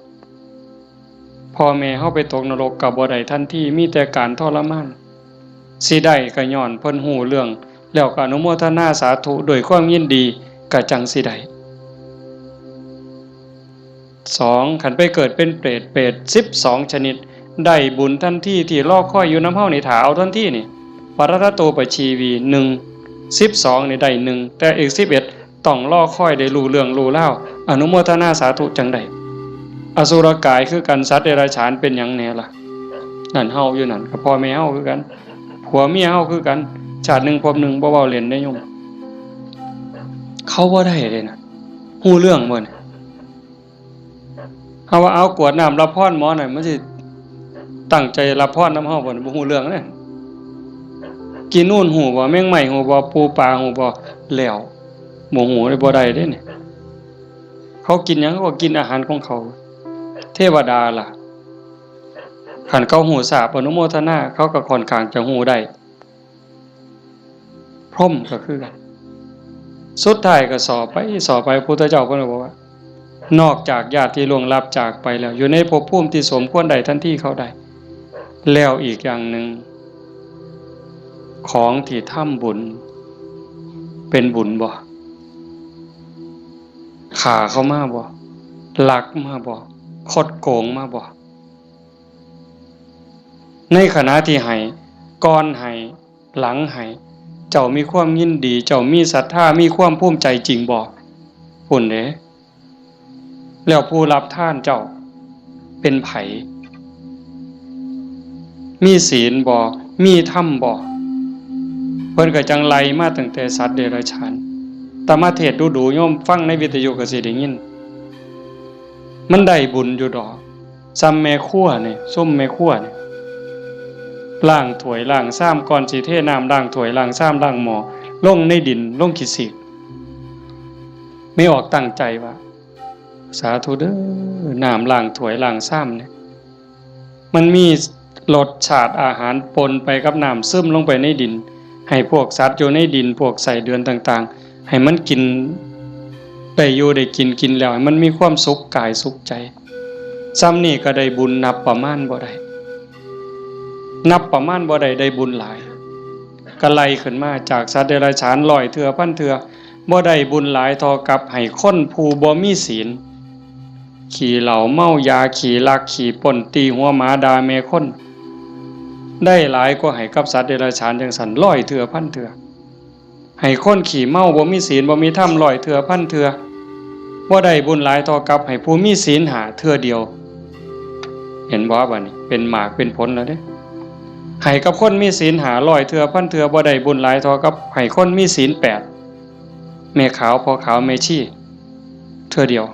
พ่อแม่เฮาไปตกนรกก็บ่ได้ทันที มีแต่การทรมาน สิได้ก็ย้อนเพิ่นฮู้เรื่อง แล้วก็อนุโมทนาสาธุด้วยความยินดี ก็จั่งสิได้ สอง คันไปเกิดเป็นเปรต เปรตสิบสองชนิด ได้บุญทันที ที่รอคอยอยู่นำเฮานี่ ถ้าเอาทันทีนี่ ปรัตตโตปชีวี หนึ่ง สิบสองนี่ได้หนึ่ง แต่อีกสิบเอ็ด ต้องรอคอยได้รู้เรื่องรู้ราว อนุโมทนาสาธุจั่งได้ อสุรกายคือกัน สัตว์เดรัจฉานเป็นหยังแหน่ล่ะ นั่นเฮาอยู่นั่น ก็พ่อแม่เฮาคือกัน ผัวเมียเฮาคือกัน ชาติหนึ่งภพหนึ่ง บ่เว้าเล่นเด้โยม เขาบ่ได้เด้นะ ฮู้เรื่องบ่นี่ เฮาว่าเอากรวดน้ำรับพรหมอนั่น มันสิตั้งใจรับพรนำเฮาบ่นี่ บ่ฮู้เรื่องเด้ กินนูนฮู้บ่ แมงไม้ฮู้บ่ ปูปลาฮู้บ่ แล้ว บ่ฮู้เลย บ่ได้เด้นี่ เขากินหยัง เขาก็กินอาหารของเขา เทวดาล่ะ คันเขาฮู้ทราบอนุโมทนา เขาก็ค่อนข้างจะฮู้ได้ พรหมก็คือกัน สุดท้ายก็สอบไป สอบไป พุทธเจ้าเพิ่นก็บอกว่า นอกจากญาติที่ล่วงลับจากไปแล้ว อยู่ในภพภูมิที่สมควรได้ทันทีเขาได้ แล้วอีกอย่างหนึ่ง ของที่ทำบุญ เป็นบุญบ่ ฆ่าเขามาบ่ ลักมาบ่ คดโกงมาบ่ ในขณะที่ให้ ก่อนให้ หลังให้ เจ้ามีความยินดี เจ้ามีศรัทธา มีความภูมิใจจริงบ่ พุ้นเด้ แล้วผู้รับทานเจ้า เป็นไผ มีศีลบ่ มีธรรมบ่ เพิ่นก็จั่งไล่มาตั้งแต่สัตว์เดรัจฉาน อาตมาเทศน์ดู๋ๆ โยมฟังในวิทยุก็สิได้ยิน มันได้บุญอยู่ดอก ซ่ำแม่ครัวนี่ ซุมแม่ครัวนี่ ล้างถ้วยล้างชาม ก่อนสิเทน้ำล้างถ้วยล้างชามล้างหม้อ ลงในดิน ลงขี้สีก แม่ออกตั้งใจว่า สาธุเด้อ น้ำล้างถ้วยล้างชามเนี่ย มันมีรสชาติอาหารปนไปกับน้ำ ซึมลงไปในดิน ให้พวกสัตว์อยู่ในดิน พวกไส้เดือนต่างๆ ให้มันกิน ได้อยู่ได้กิน กินแล้วให้มันมีความสุขกายสุขใจ ซ่ำนี่ก็ได้บุญนับประมาณบ่ได้ นับประมาณบ่ได้ ได้บุญหลาย ก็ไล่ขึ้นมาจากสัตว์เดรัจฉานร้อยเทื่อพันเทื่อ บ่ได้บุญหลายเท่ากับให้คนผู้บ่มีศีล ขี้เหล้าเมายา ขี้ลักขี้ปล้น ตีหัวหมาด่าแม่คน ได้หลายกว่าให้กับสัตว์เดรัจฉานจั่งซั้นร้อยเทื่อพันเทื่อ ให้คนขี้เมาบ่มีศีลบ่มีธรรมร้อยเทื่อพันเทื่อ บ่ได้บุญหลายเท่ากับให้ผู้มีศีลห้าเทื่อเดียว เห็นบ่ บัดนี้เป็นหมากเป็นผลแล้วเด้ ให้กับคนมีศีลห้าร้อยเทื่อพันเทื่อ บ่ได้บุญหลายเท่ากับให้คนมีศีลแปด แม่ขาวพ่อขาวแม่ชีเทื่อเดียว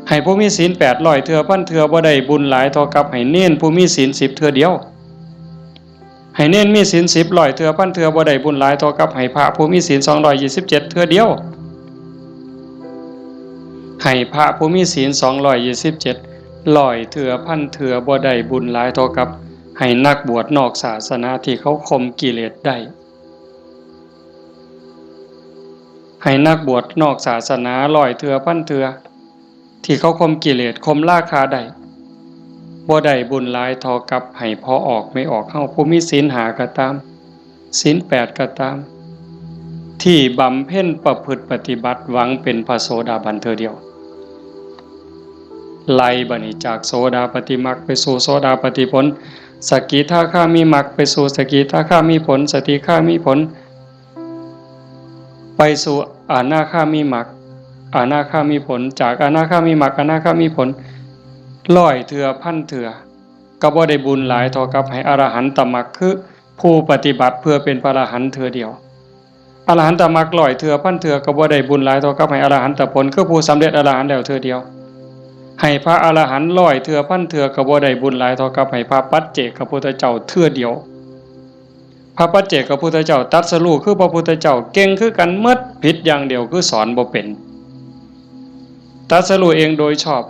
ให้ผู้มีศีลแปดร้อยเทื่อพันเทื่อบ่ได้บุญหลายเท่ากับให้เณรผู้มีศีลสิบเทื่อเดียว ให้เณรมีศีลสิบร้อยเทื่อพันเทื่อบ่ได้บุญหลายเท่ากับให้พระผู้มีศีลสองร้อยยี่สิบเจ็ดเทื่อเดียว ให้พระผู้มีศีลสองร้อยยี่สิบเจ็ดร้อยเทื่อพันเทื่อบ่ได้บุญหลายเท่ากับให้นักบวชนอกศาสนาที่เขาข่มกิเลสได้ ให้นักบวชนอกศาสนาร้อยเทื่อพันเทื่อที่เขาข่มกิเลสข่มราคะได้ บ่ได้บุญหลายเท่ากับให้พ่อออกแม่ออกเฮาผู้มีศีลห้าก็ตาม ศีลแปดก็ตาม ที่บำเพ็ญประพฤติปฏิบัติหวังเป็นพระโสดาบันเทื่อเดียว ไล่บัดนี้จากโสดาปัตติมรรคไปสู่โสดาปัตติผล สกิทาคามิมรรคไปสู่สกิทาคามิผล สกิทาคามิผล ไปสู่อนาคามิมรรค อนาคามิผล จากอนาคามิมรรค อนาคามิผล ร้อยเทื่อพันเทื่อ ก็บ่ได้บุญหลายเท่ากับให้อรหันตมรรค คือผู้ปฏิบัติเพื่อเป็นพระอรหันต์เทื่อเดียว อรหันตมรรคร้อยเทื่อพันเทื่อก็บ่ได้บุญหลายเท่ากับให้อรหันตผล คือผู้สำเร็จอรหันต์แล้วเทื่อเดียว ให้พระอรหันต์ร้อยเทื่อพันเทื่อก็บ่ได้บุญหลายเท่ากับให้พระปัจเจกพุทธเจ้าเทื่อเดียว พระปัจเจกพุทธเจ้าตรัสรู้คือพระพุทธเจ้าเก่งคือกันหมด ผิดอย่างเดียวคือสอนบ่เป็น ตรัสรู้เองโดยชอบ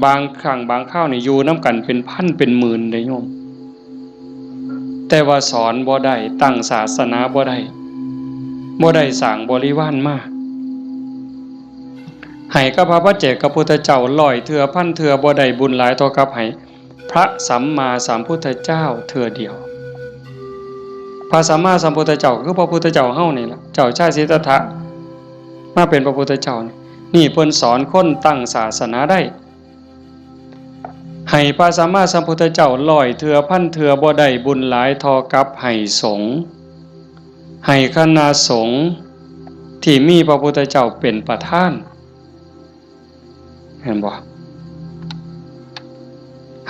บางครั้งบางคราวนี่อยู่นำกันเป็นพันเป็นหมื่นเด้โยม แต่ว่าสอนบ่ได้ ตั้งศาสนาบ่ได้ บ่ได้สร้างบริวารมา ให้กับพระปัจเจกพุทธเจ้าร้อยเทื่อพันเทื่อบ่ได้บุญหลายเท่ากับให้พระสัมมาสัมพุทธเจ้าเทื่อเดียว พระสัมมาสัมพุทธเจ้าคือพระพุทธเจ้าเฮานี่ล่ะ เจ้าชายสิทธัตถะ มาเป็นพระพุทธเจ้านี่ นี่เพิ่นสอนคนตั้งศาสนาได้ ให้พระสัมมาสัมพุทธเจ้าร้อยเทื่อพันเทื่อบ่ได้บุญหลายเท่ากับให้สงฆ์ ให้คณะสงฆ์ที่มีพระพุทธเจ้าเป็นประธาน เห็นบ่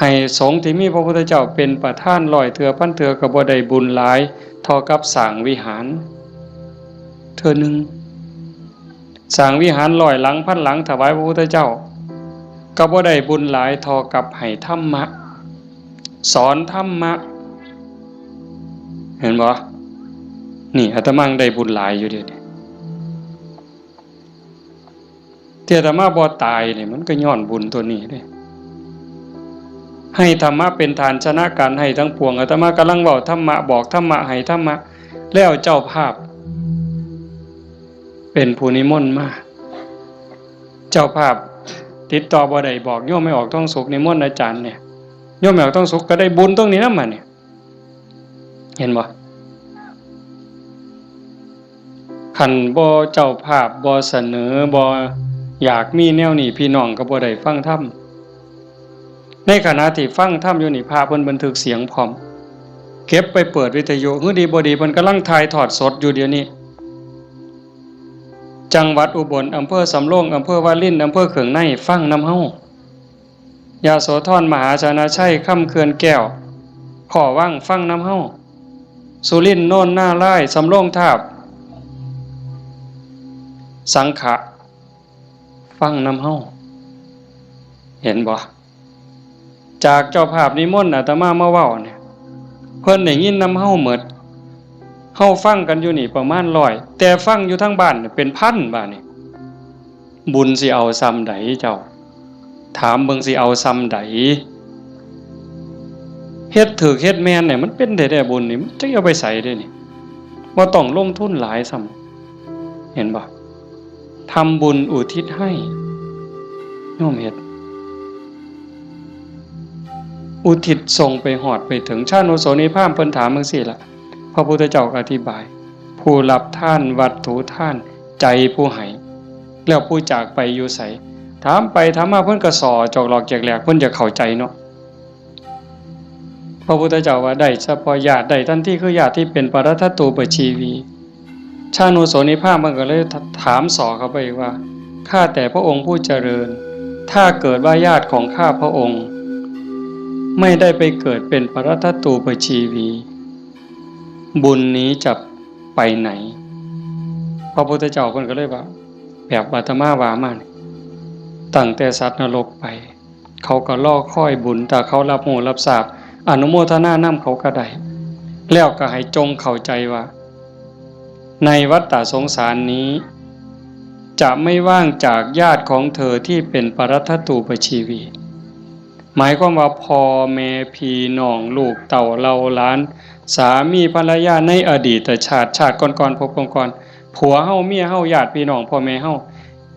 ให้สงฆ์ที่มีพระพุทธเจ้าเป็นประธานร้อยเทื่อพันเทื่อก็บ่ได้บุญหลายเท่ากับสร้างวิหาร เทื่อหนึ่ง สร้างวิหารร้อยหลังพันหลังถวายพระพุทธเจ้า ก็บ่ได้บุญหลายเท่ากับให้ธรรมะ สอนธรรมะ เห็นบ่ นี่อาตมาได้บุญหลายอยู่เด้ ที่อาตมาบ่ตายนี่มันก็ย้อนบุญตัวนี้เด้ ให้ธรรมะเป็นทานชนะการให้ทั้งปวง อาตมากำลังเว้าธรรมะ บอกธรรมะ ให้ธรรมะ แล้วเจ้าภาพ เป็นผู้นิมนต์มา เจ้าภาพติดต่อบ่ได้ บอกโยมแม่ออกทองสุขนิมนต์อาจารย์เนี่ย โยมแม่ออกทองสุขก็ได้บุญตรงนี้นำมาเนี่ย เห็นบ่ คันบ่เจ้าภาพบ่เสนอ บ่อยากมีแนวนี้ พี่น้องก็บ่ได้ฟังธรรม ในขณะที่ฟังธรรมอยู่นี่ พระเพิ่นบันทึกเสียงพร้อม เก็บไปเปิดวิทยุ หื้อดีบ่ดีเพิ่นกำลังถ่ายทอดสดอยู่เดี๋ยวนี้ จังหวัดอุบล อำเภอสำโรง อำเภอวาริน อำเภอเขืองใน ฟังนำเฮา ยโสธร มหาชนะชัย คำเขื่อนแก้ว ขอวัง ฟังนำเฮา สุรินทร์ โนนนารายณ์ สำโรงทาบ สังขะ ฟังนำเฮา เห็นบ่ จากเจ้าภาพนิมนต์อาตมามาเว้าเนี่ย เพิ่นได้ยินนำเฮาหมด เฮาฟังกันอยู่นี่ประมาณร้อย แต่ฟังอยู่ทางบ้านเนี่ยเป็นพันบาดนี่ บุญสิเอาส่ำใดเจ้า ถามเบิ่งสิเอาส่ำใด เฮ็ดถูกเฮ็ดแม่นเนี่ยมันเป็นได้แต่บุญนี่ มันจะเอาไปใส่ได้นี่ บ่ต้องลงทุนหลายซ้ำ เห็นบ่ ทำบุญอุทิศให้ โยมเฮ็ด อุทิศส่งไปฮอดไปถึง ชานุโสนีพราหมณ์เพิ่นถามจั่งซี้ล่ะ พระพุทธเจ้าก็อธิบาย ผู้รับทานวัตถุทาน ใจผู้ให้ แล้วผู้จากไปอยู่ไส ถามไปถามมาเพิ่นก็ส่อจอกหลอกแจกแหลก เพิ่นจะเข้าใจเนาะ พระพุทธเจ้าว่าได้เฉพาะญาติ ได้ทันทีคือญาติที่เป็นปรัตถตูปชีวี ชานุโสนีพราหมณ์มันก็เลยถามส่อเข้าไปอีกว่า ข้าแต่พระองค์ผู้เจริญ ถ้าเกิดว่าญาติของข้าพระองค์ ไม่ได้ไปเกิดเป็นปรัตถตูปชีวี บุญนี้จะไปไหน พระพุทธเจ้าเพิ่นก็เลยว่า แบบอาตมาว่ามานี่ ตั้งแต่สัตว์นรกไป เขาก็รอคอยบุญ ถ้าเขารับรู้รับทราบ อนุโมทนานำเขาก็ได้ แล้วก็ให้จงเข้าใจว่า ในวัฏฏะสงสารนี้ จะไม่ว่างจากญาติของเธอที่เป็นปรัตถตูปชีวี หมายความว่าพ่อแม่พี่น้องลูกเต้าเหล่าหลาน สามีภรรยาในอดีตชาติ ชาติก่อนๆ ภพก่อนๆ ผัวเฮา เมียเฮา ญาติพี่น้อง พ่อแม่เฮา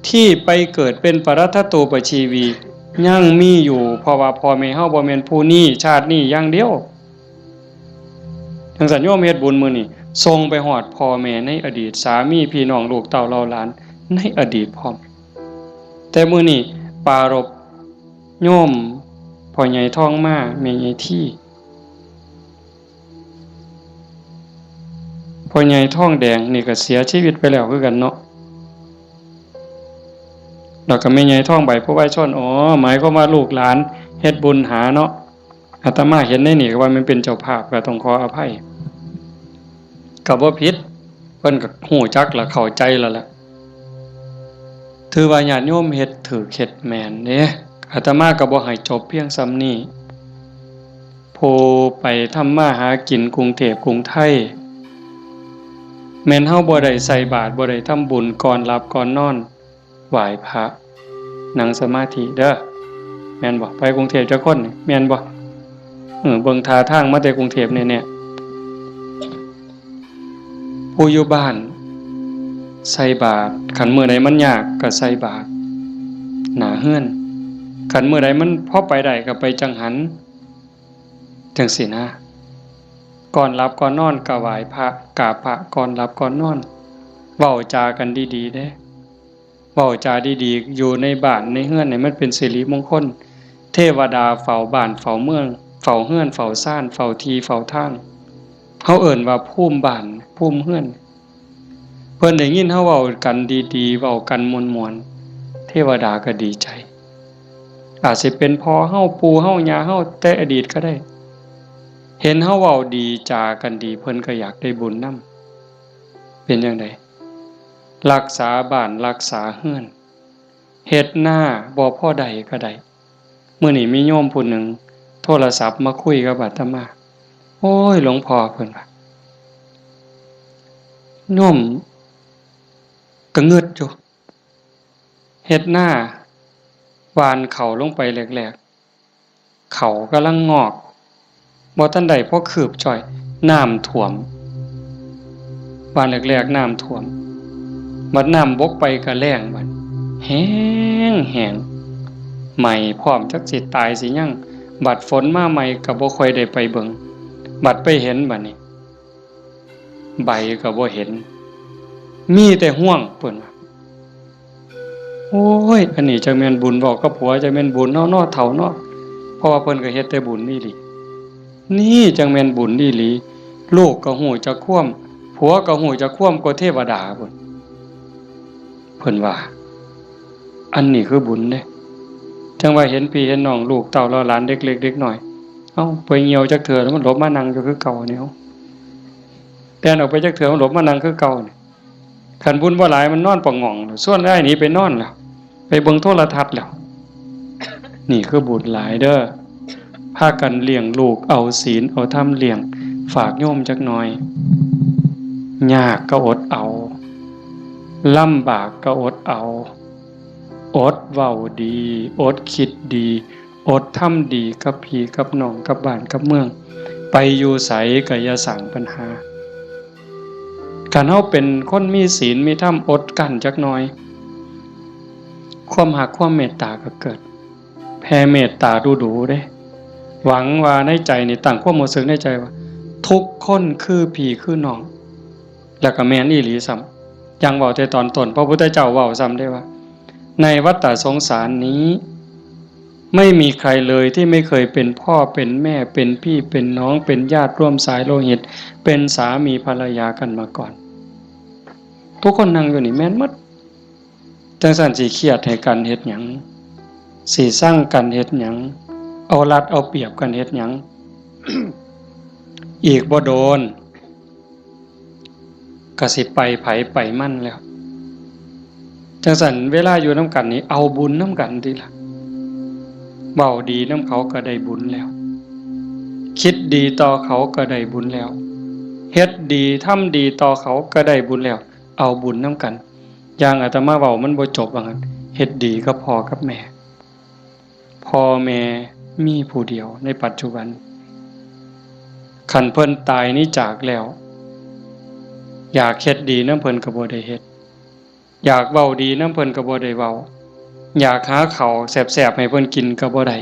ที่ไปเกิดเป็นปรัตถตูปชีวี ยังมีอยู่ เพราะว่าพ่อแม่เฮาบ่แม่นผู้นี้ ชาตินี้อย่างเดียว จังซั่นโยมเฮ็ดบุญมื้อนี้ ส่งไปฮอดพ่อแม่ในอดีต สามีพี่น้องลูกเต้าเหล่าหลานในอดีตพร้อม แต่มื้อนี้ปรารภโยมพ่อใหญ่ทองมา แม่ใหญ่ที พ่อใหญ่ทองแดงนี่ก็เสียชีวิตไปแล้วคือกันเนาะ แล้วก็แม่ใหญ่ทองใบ ผู้วายชน อ๋อ หมายความว่าลูกหลานเฮ็ดบุญหาเนาะ อาตมาเห็นในนี่ก็ว่ามันเป็นเจ้าภาพ ก็ต้องขออภัย ก็บ่ผิด เพิ่นก็ฮู้จักและเข้าใจแล้วล่ะ ถือว่าญาติโยมเฮ็ดถูกเฮ็ดแม่นเด้ อาตมาก็บ่ให้จบเพียงส่ำนี้ ผู้ไปทำมาหากินกรุงเทพกรุงไทย แม่นเฮาบ่ได้ใส่บาตร บ่ได้ทำบุญ ก่อนหลับก่อนนอน ไหว้พระ นั่งสมาธิเด้อ แม่นบ่ ไปกรุงเทพจักคนนี่ แม่นบ่ เออ เบิ่งท่าทางมาแต่กรุงเทพแน่ๆ ผู้อยู่บ้านใส่บาตร คันมื้อใดมันยากก็ใส่บาตรหน้าเฮือน คันมื้อใดมันพอไปได้ก็ไปจังหัน จังซี้นะ ก่อนหลับก่อนนอนก็ไหว้พระ กราบพระ ก่อนหลับก่อนนอน เว้าจากันดีๆ เด้ เว้าจาดีๆ อยู่ในบ้านในเฮือนนี่มันเป็นสิริมงคล เทวดาเฝ้าบ้านเฝ้าเมือง เฝ้าเฮือนเฝ้าซาน เฝ้าที่เฝ้าทาง เฮาเอิ้นว่าภูมิบ้าน ภูมิเฮือน เพิ่นได้ยินเฮาเว้ากันดีๆ เว้ากันม่วนๆ เทวดาก็ดีใจ อาจสิเป็นพ่อเฮา ปู่เฮา ย่าเฮา แต่อดีตก็ได้ เห็นเฮาเว้าดีจากันดี เพิ่นก็อยากได้บุญนำ เป็นจั่งใด รักษาบ้านรักษาเฮือน เฮ็ดนาบ่พอได้ก็ได้ มื้อนี้มีโยมผู้หนึ่งโทรศัพท์มาคุยกับอาตมา โอ้ย หลวงพ่อ เพิ่นว่า โยมก็งึดอยู่ เฮ็ดนา หว่านเข้าลงไปแรกๆ เข้ากำลังงอก บ่ทันได้พอคืบจ้อย น้ำท่วม หว่านแรกๆ น้ำท่วม บัดน้ำบกไปก็แล้งบัด แห้งแห้ง ไหม้พร้อม จักสิตายสิหยัง บัดฝนมาใหม่ก็บ่ค่อยได้ไปเบิ่ง บัดไปเห็นบัดนี้ ใบก็บ่เห็น มีแต่ฮวง เพิ่นว่า โอ้ย อันนี้จักแม่นบุญ เว้ากับผัวจักแม่นบุญเนาะ เนาะ เฒ่าเนาะ เพราะว่าเพิ่นก็เฮ็ดแต่บุญอีหลี นี่จักแม่นบุญอีหลี ลูกก็ฮู้จักความ ผัวก็ฮู้จักความกว่าเทวดาพุ้น เพิ่นว่า อันนี้คือบุญเด้ จั่งว่าเห็นพี่เห็นน้อง ลูกเต้าเหล่าหลาน เด็กเล็กเด็กน้อย เอ้า ไปเหี่ยวจักเทื่อแล้วมันหลบมานั่งอยู่คือเก่านี่ เอ้า แล่นออกไปจักเทื่อมันหลบมานั่งคือเก่านี่ คันบุญบ่หลายมันนอนปะหง่อง ชวนอ้ายหนีไปนอนแล้ว ไปเบิ่งโทรทัศน์แล้ว นี่คือบุญหลายเด้อ พากันเลี้ยงลูก เอาศีลเอาธรรมเลี้ยง ฝากโยมจักหน่อย ยากก็อดเอา ลำบากก็อดเอา อดเว้าดี อดคิดดี อดทำดีกับพี่กับน้อง กับบ้านกับเมือง ไปอยู่ไสก็อย่าสร้างปัญหา คันเฮาเป็นคนมีศีลมีธรรม อดกลั้นจักหน่อย ความฮักความเมตตาก็เกิด แผ่เมตตาดูๆ เด้ หวังว่าในใจนี่ตั้งความรู้สึกในใจว่า ทุกคนคือพี่คือน้อง แล้วก็แม่นอีหลีซ้ำ อย่างเว้าแต่ตอนต้น พระพุทธเจ้าเว้าซ้ำเด้ว่า ในวัฏฏะสงสารนี้ ไม่มีใครเลยที่ไม่เคยเป็นพ่อเป็นแม่ เป็นพี่เป็นน้อง เป็นญาติร่วมสายโลหิต เป็นสามีภรรยากันมาก่อน ทุกคนนั่งอยู่นี่แม่นหมด จั่งซั้นสิเครียดให้กันเฮ็ดหยัง สิซังกันเฮ็ดหยัง เอารัดเอาเปรียบกันเฮ็ดหยัง อีกบ่โดน ก็สิไปไผไปมันแล้ว จั่งซั้นเวลาอยู่นำกันนี่เอาบุญนำกันติล่ะ เว้าดีนำเขาก็ได้บุญแล้ว คิดดีต่อเขาก็ได้บุญแล้ว เฮ็ดดีทำดีต่อเขาก็ได้บุญแล้ว เอาบุญนำกัน อย่างอาตมาเว้ามันบ่จบว่างั้น เฮ็ดดีกับพ่อกับแม่ พ่อแม่มีผู้เดียวในปัจจุบัน คันเพิ่นตายหนีจากแล้ว อยากเฮ็ดดีนำเพิ่นก็บ่ได้เฮ็ด อยากเว้าดีนำเพิ่นก็บ่ได้เว้า อยากหาข้าวแซ่บๆให้เพิ่นกินก็บ่ได้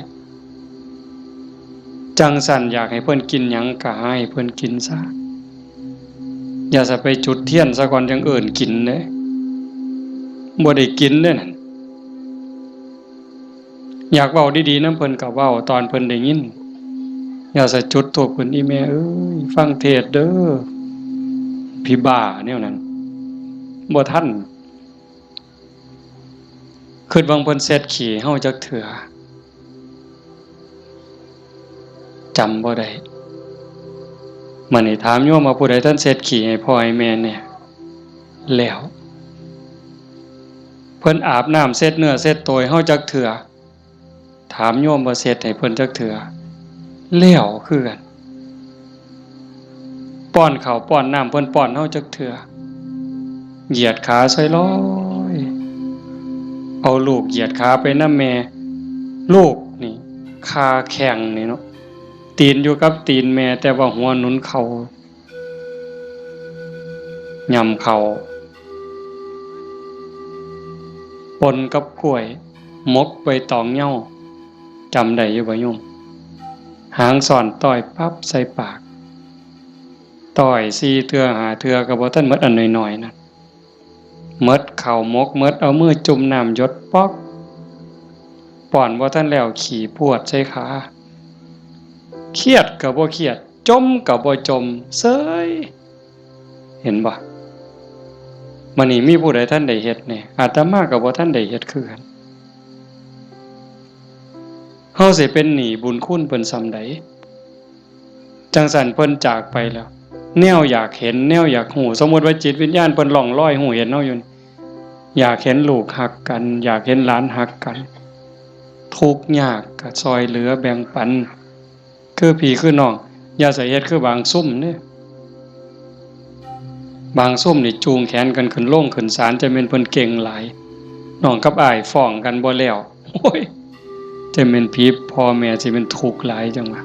จั่งซั้นอยากให้เพิ่นกินหยังก็หาให้เพิ่นกินซะ อย่าซะไปจุดเทียนซะก่อนจั่งเอิ้นกินเด้ บ่ได้กินเด้นั่น อยากเว้าดีๆนำเพิ่นก็เว้าตอนเพิ่นได้ยิน อย่าซะจุดธูปขึ้น อีแม่เอ้ย ฟังเทศน์เด้อ ผีบ้าแนวนั้น บ่ทัน คิดเบิ่งเพิ่นเช็ดขี้เฮาจักเทื่อ จำบ่ได้ มื้อนี้ถามโยมว่าผู้ใดทันเช็ดขี้ให้พ่อให้แม่แน่ แล้ว เพิ่นอาบน้ำเช็ดเนื้อเช็ดตัวให้เฮาจักเทื่อ ถามโยมว่าเช็ดให้เพิ่นจักเทื่อ แล้วคือกัน ป้อนข้าวป้อนน้ำเพิ่นป้อนเฮาจักเทื่อ เหยียดขาซอยลอย เอาลูกเหยียดขาไปนำแม่ ลูกนี่ คาแข้งนี่เนาะ ตีนอยู่กับตีนแม่ แต่ว่าหัวหนุนเข่า ย่ำเข่า ปนกับกล้วย หมกใบตองเหย้า จำได้อยู่บ่โยม หางซ่อนต้อยปั๊บใส่ปาก ต้อยสี่เทื่อห้าเทื่อก็บ่ทันหมดอันน้อยๆนั่น หมดข้าวหมกหมด เอามือจุ่มน้ำหยดป๊อก ป้อนบ่ทันแล้วขี้พรวดใส่ขา เครียดก็บ่เครียด จ่มก็บ่จ่ม เซย เห็นบ่ มื้อนี้มีผู้ใดทันได้เฮ็ดแน่ อาตมาก็บ่ทันได้เฮ็ดคือกัน เฮาสิเป็นหนี้บุญคุณเพิ่นส่ำใด จั่งซั้นเพิ่นจากไปแล้ว แนวอยากเห็น แนวอยากฮู้ สมมุติว่าจิตวิญญาณเพิ่นล่องลอยฮู้เห็นเฮาอยู่นี่ อยากเห็นลูกฮักกัน อยากเห็นหลานฮักกัน ทุกข์ยากก็ซ่อยเหลือแบ่งปัน คือพี่คือน้อง อย่าใส่เฮ็ดคือบางซุมเด้ บางซุมนี่จูงแขนกันขึ้นโรงขึ้นศาล จะแม่นเพิ่นเก่งหลาย น้องกับอ้ายฟ้องกันบ่แล้ว โอ้ย จะแม่นผีพ่อแม่สิแม่นทุกข์หลายจั่งว่า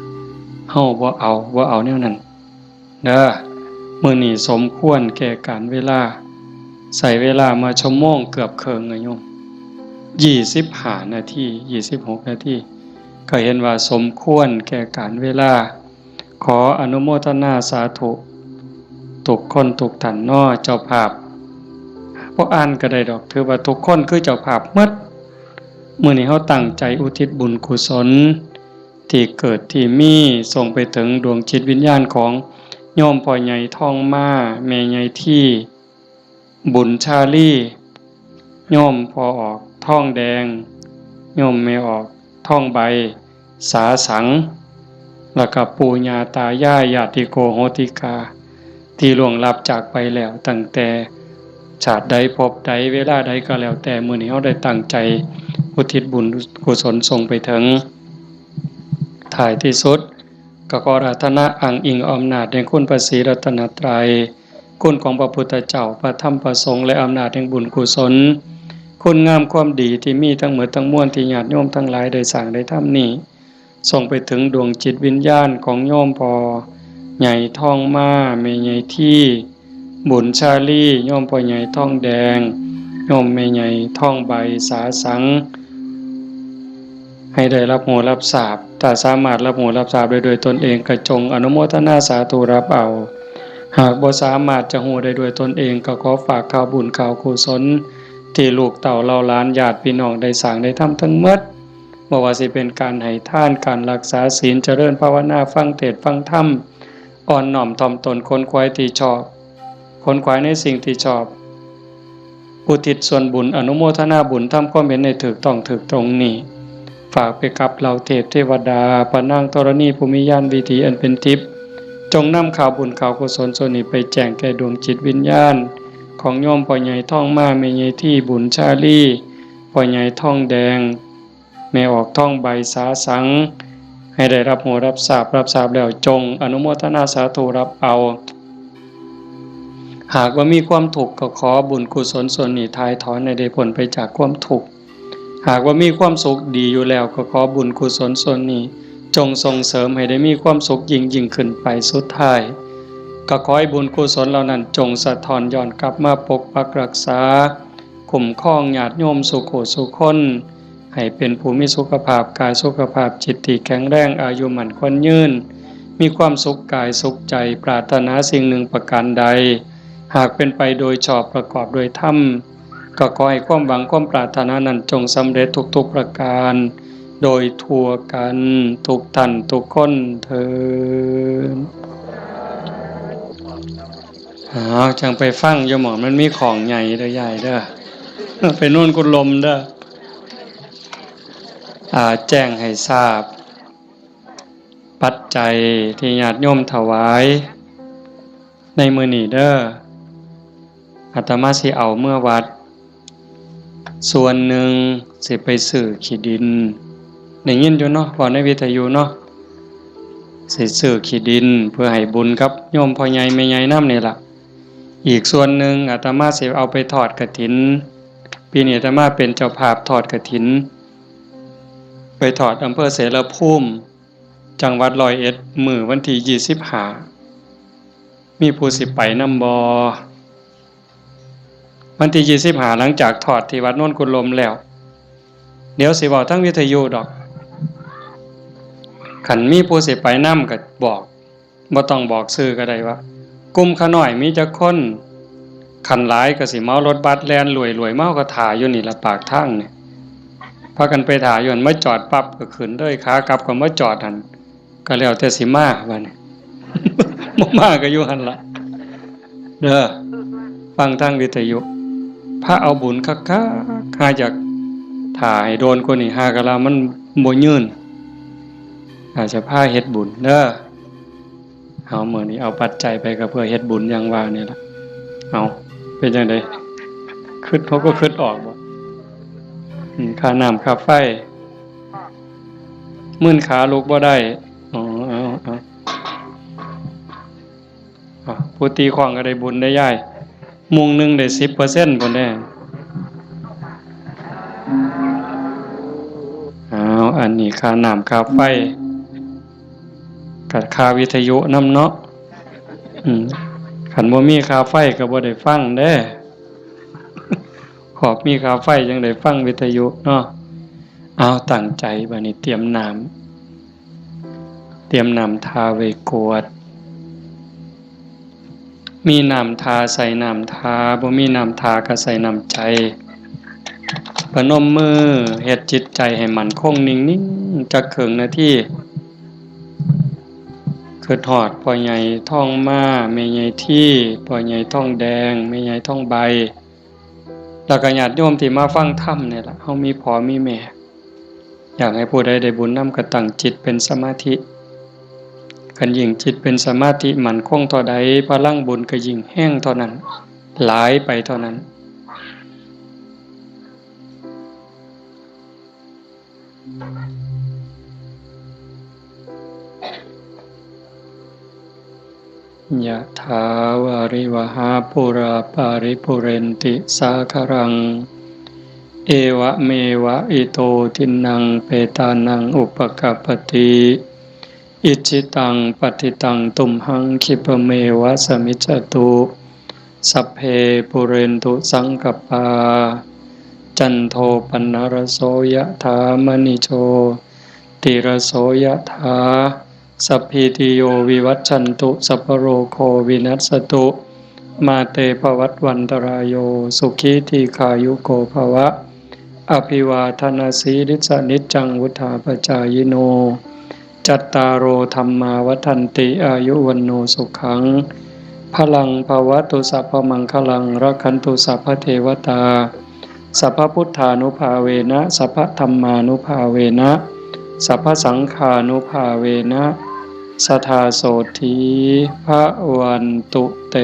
เฮาบ่เอา บ่เอาแนวนั้น เด้อ มื้อนี้สมควรแก่กาลเวลา ใช้เวลามาชั่วโมงเกือบเคิ่งอะโยม ยี่สิบห้านาที ยี่สิบหกนาที ก็เห็นว่าสมควรแก่กาลเวลา ขออนุโมทนาสาธุ ทุกคนทุกท่านเนาะ เจ้าภาพ บ่อ่านก็ได้ดอก ถือว่าทุกคนคือเจ้าภาพหมด มื้อนี้เฮาตั้งใจอุทิศบุญกุศล ที่เกิดที่มี ส่งไปถึงดวงจิตวิญญาณของโยมพ่อใหญ่ทองมา แม่ใหญ่ที่ บุญชาลี โยมพ่อออกทองแดง โยมแม่ออกทองใบ สาสัง แล้วก็ปู่ย่าตายาย ญาติโกโหติกา ที่ล่วงลับจากไปแล้ว ตั้งแต่ชาติใดภพใดเวลาใดก็แล้วแต่ มื้อนี้เฮาได้ตั้งใจอุทิศบุญกุศลส่งไปถึง ท้ายที่สุด ก็ขออาราธนาอ้างอิงอำนาจแห่งคุณพระศรีรัตนตรัย คุณของพระพุทธเจ้า พระธรรม พระสงฆ์ และอำนาจแห่งบุญกุศล คุณงามความดีที่มีทั้งหมดทั้งมวลที่ญาติโยมทั้งหลายได้สร้างได้ทำนี้ ส่งไปถึงดวงจิตวิญญาณของโยมพ่อใหญ่ทองมา แม่ใหญ่ที่ บุญชาลี โยมพ่อใหญ่ทองแดง โยมแม่ใหญ่ทองใบ สาสัง ให้ได้รับรู้รับทราบ ถ้าสามารถรับรู้รับทราบได้ด้วยตนเองก็จงอนุโมทนาสาธุรับเอา หากบ่สามารถจะรู้ได้ด้วยตนเองก็ขอฝากข่าวบุญข่าวกุศล ที่ลูกเต้าเหล่าหลานญาติพี่น้องได้สร้างได้ทำทั้งหมด บ่ว่าสิเป็นการให้ทาน การรักษาศีล เจริญภาวนา ฟังเทศน์ฟังธรรม อ่อนน้อมถ่อมตน ขนขวายที่ชอบ ขนขวายในสิ่งที่ชอบ อุทิศส่วนบุญ อนุโมทนาบุญ ทำความเห็นให้ถูกต้องถูกตรงนี้ ฝากไปกับเหล่าเทพเทวดา พระนางธรณีผู้มีญาณวิถีอันเป็นทิพย์ จงนำข่าวบุญข่าวกุศลส่วนนี้ไปแจ้งแก่ดวงจิตวิญญาณ ของโยมพ่อใหญ่ทองมา แม่ใหญ่ที่บุญชาลี พ่อใหญ่ทองแดง แม่ออกทองใบสาสัง ให้ได้รับรู้รับทราบ รับทราบแล้วจงอนุโมทนาสาธุรับเอา หากว่ามีความทุกข์ก็ขอบุญกุศลส่วนนี้ถ่ายถอนให้ได้พ้นไปจากความทุกข์ หากว่ามีความสุขดีอยู่แล้วก็ขอบุญกุศลส่วนนี้ จงส่งเสริมให้ได้มีความสุขยิ่งยิ่งขึ้นไป สุดท้าย ก็ขอให้บุญกุศลเหล่านั้นจงสะท้อนย้อนกลับมาปกปักรักษา คุ้มครองญาติโยมสู่ผู้สู่คน ให้เป็นผู้มีสุขภาพกายสุขภาพจิตที่แข็งแรง อายุมั่นขวัญยืน มีความสุขกายสุขใจ ปรารถนาสิ่งหนึ่งประการใด หากเป็นไปโดยชอบประกอบโดยธรรม ก็ขอให้ความหวังความปรารถนานั้นจงสำเร็จทุกๆประการ โดยทั่วกันทุกท่านทุกคนเทอญ อ้าว จั่งไปฟังอยู่หม่องมันมีของใหญ่เด้อยายเด้อ ไปโน่นกุดลมเด้อ อ่า แจ้งให้ทราบ ปัจจัยที่ญาติโยมถวายในมื้อนี้เด้อ อาตมาสิเอาเมือวัด ส่วนหนึ่งสิไปซื้อขี้ดิน ได้ยินอยู่เนาะ เว้าในวิทยุเนาะ สิซื้อขี้ดินเพื่อให้บุญกับโยมพ่อใหญ่แม่ใหญ่นำนี่ล่ะ อีกส่วนหนึ่งอาตมาสิเอาไปทอดกฐิน ปีนี้อาตมาเป็นเจ้าภาพทอดกฐิน ไปทอดอำเภอเสรภูมิ จังหวัดร้อยเอ็ด มื้อวันที่ยี่สิบห้า มีผู้สิไปนำบ่ วันที่ยี่สิบห้า หลังจากทอดที่วัดโนนกุดลมแล้ว เดี๋ยวสิเว้าทางวิทยุดอก คันมีผู้สิไปนำก็บอก บ่ต้องบอกชื่อก็ได้ว่า กลุ่มข้าน้อยมีจักคน คันหลายก็สิเหมารถบัสแล่นรวยๆ มาก็ถ่าอยู่นี่ล่ะปากทางนี่ พากันไปถ่าอยู่หั่น มาจอดปั๊บก็ขึ้นเลย ขากลับก็มาจอดหั่น ก็แล้วแต่สิมาบัดนี้ บ่มาก็อยู่หั่นล่ะ เด้อ ฟังทางวิทยุ พาเอาบุญคักๆ หาอยากถ่าให้โดนกว่านี้ หากะลามันบ่ยืน อาจจะพาเฮ็ดบุญเด้อ เอามื้อนี้เอาปัจจัยไปก็เพื่อเฮ็ดบุญอย่างว่านี่ล่ะ เอา เป็นจั่งใด คิด เขาก็คิดออกบ่ อืม ค่าน้ำค่าไฟ มื่นขาลุกบ่ได้ อ๋อ เอา เอา อ่ะ ผู้ตีค้องก็ได้บุญได้ยาย มุ้งหนึ่งได้สิบเปอร์เซ็นต์ พุ้นเด้ อ้าว อันนี้ค่าน้ำค่าไฟ กับค่าวิทยุนำเนาะ อืม คันบ่มีค่าไฟก็บ่ได้ฟังเด้ ขอบมีค่าไฟจั่งได้ฟังวิทยุเนาะ เอา ตั้งใจบัดนี้เตรียมน้ำ เตรียมน้ำทาไว้กรวด มีน้ำทาใส่น้ำทา บ่มีน้ำทาก็ใส่น้ำใจ ประนมมือ เฮ็ดจิตใจให้มั่นคงนิ่งๆ จักครึ่งนาที คิดฮอดพ่อใหญ่ทองมา แม่ใหญ่ที พ่อใหญ่ทองแดง แม่ใหญ่ทองใบ แล้วก็ญาติโยมที่มาฟังธรรมนี่ล่ะ เฮามีพ่อมีแม่ อยากให้ผู้ใดได้บุญนำก็ตั้งจิตเป็นสมาธิ คันยิ่งจิตเป็นสมาธิมั่นคงเท่าใด พลังบุญก็ยิ่งแฮงเท่านั้น หลายไปเท่านั้น ยะถาวาริวหาปูราปาริปุเรนติสาคารัง เอวะเมวะอิโตทินนังเปตานังอุปกัปปติ อิจฉิตังปัตถิตังตุมหังคิปะเมวะสมิจจตุ สัพเพปุเรนตุสังกปปา จันโทปนรโสยะถามณิโชติรโสยะถา สัพพีติโยวิวัชชันตุ สัพพโรโควินัสสตุ มาเตภวัตวันตรายโย สุขีทีขายุโกภวะ อภิวาทนาสีลิสนิจจังวุธาปจายิโน จัตตาโรธรรมาวัฒนติ อายุวันโนสุขัง พลังภวตุ สัพพมังคลัง รักขันตุ สัพพเทวตา สัพพพุทธานุภาเวนะ สัพพธรรมานุภาเวนะ สัพพสังฆานุภาเวนะ สทาโสธี พระวันตุเต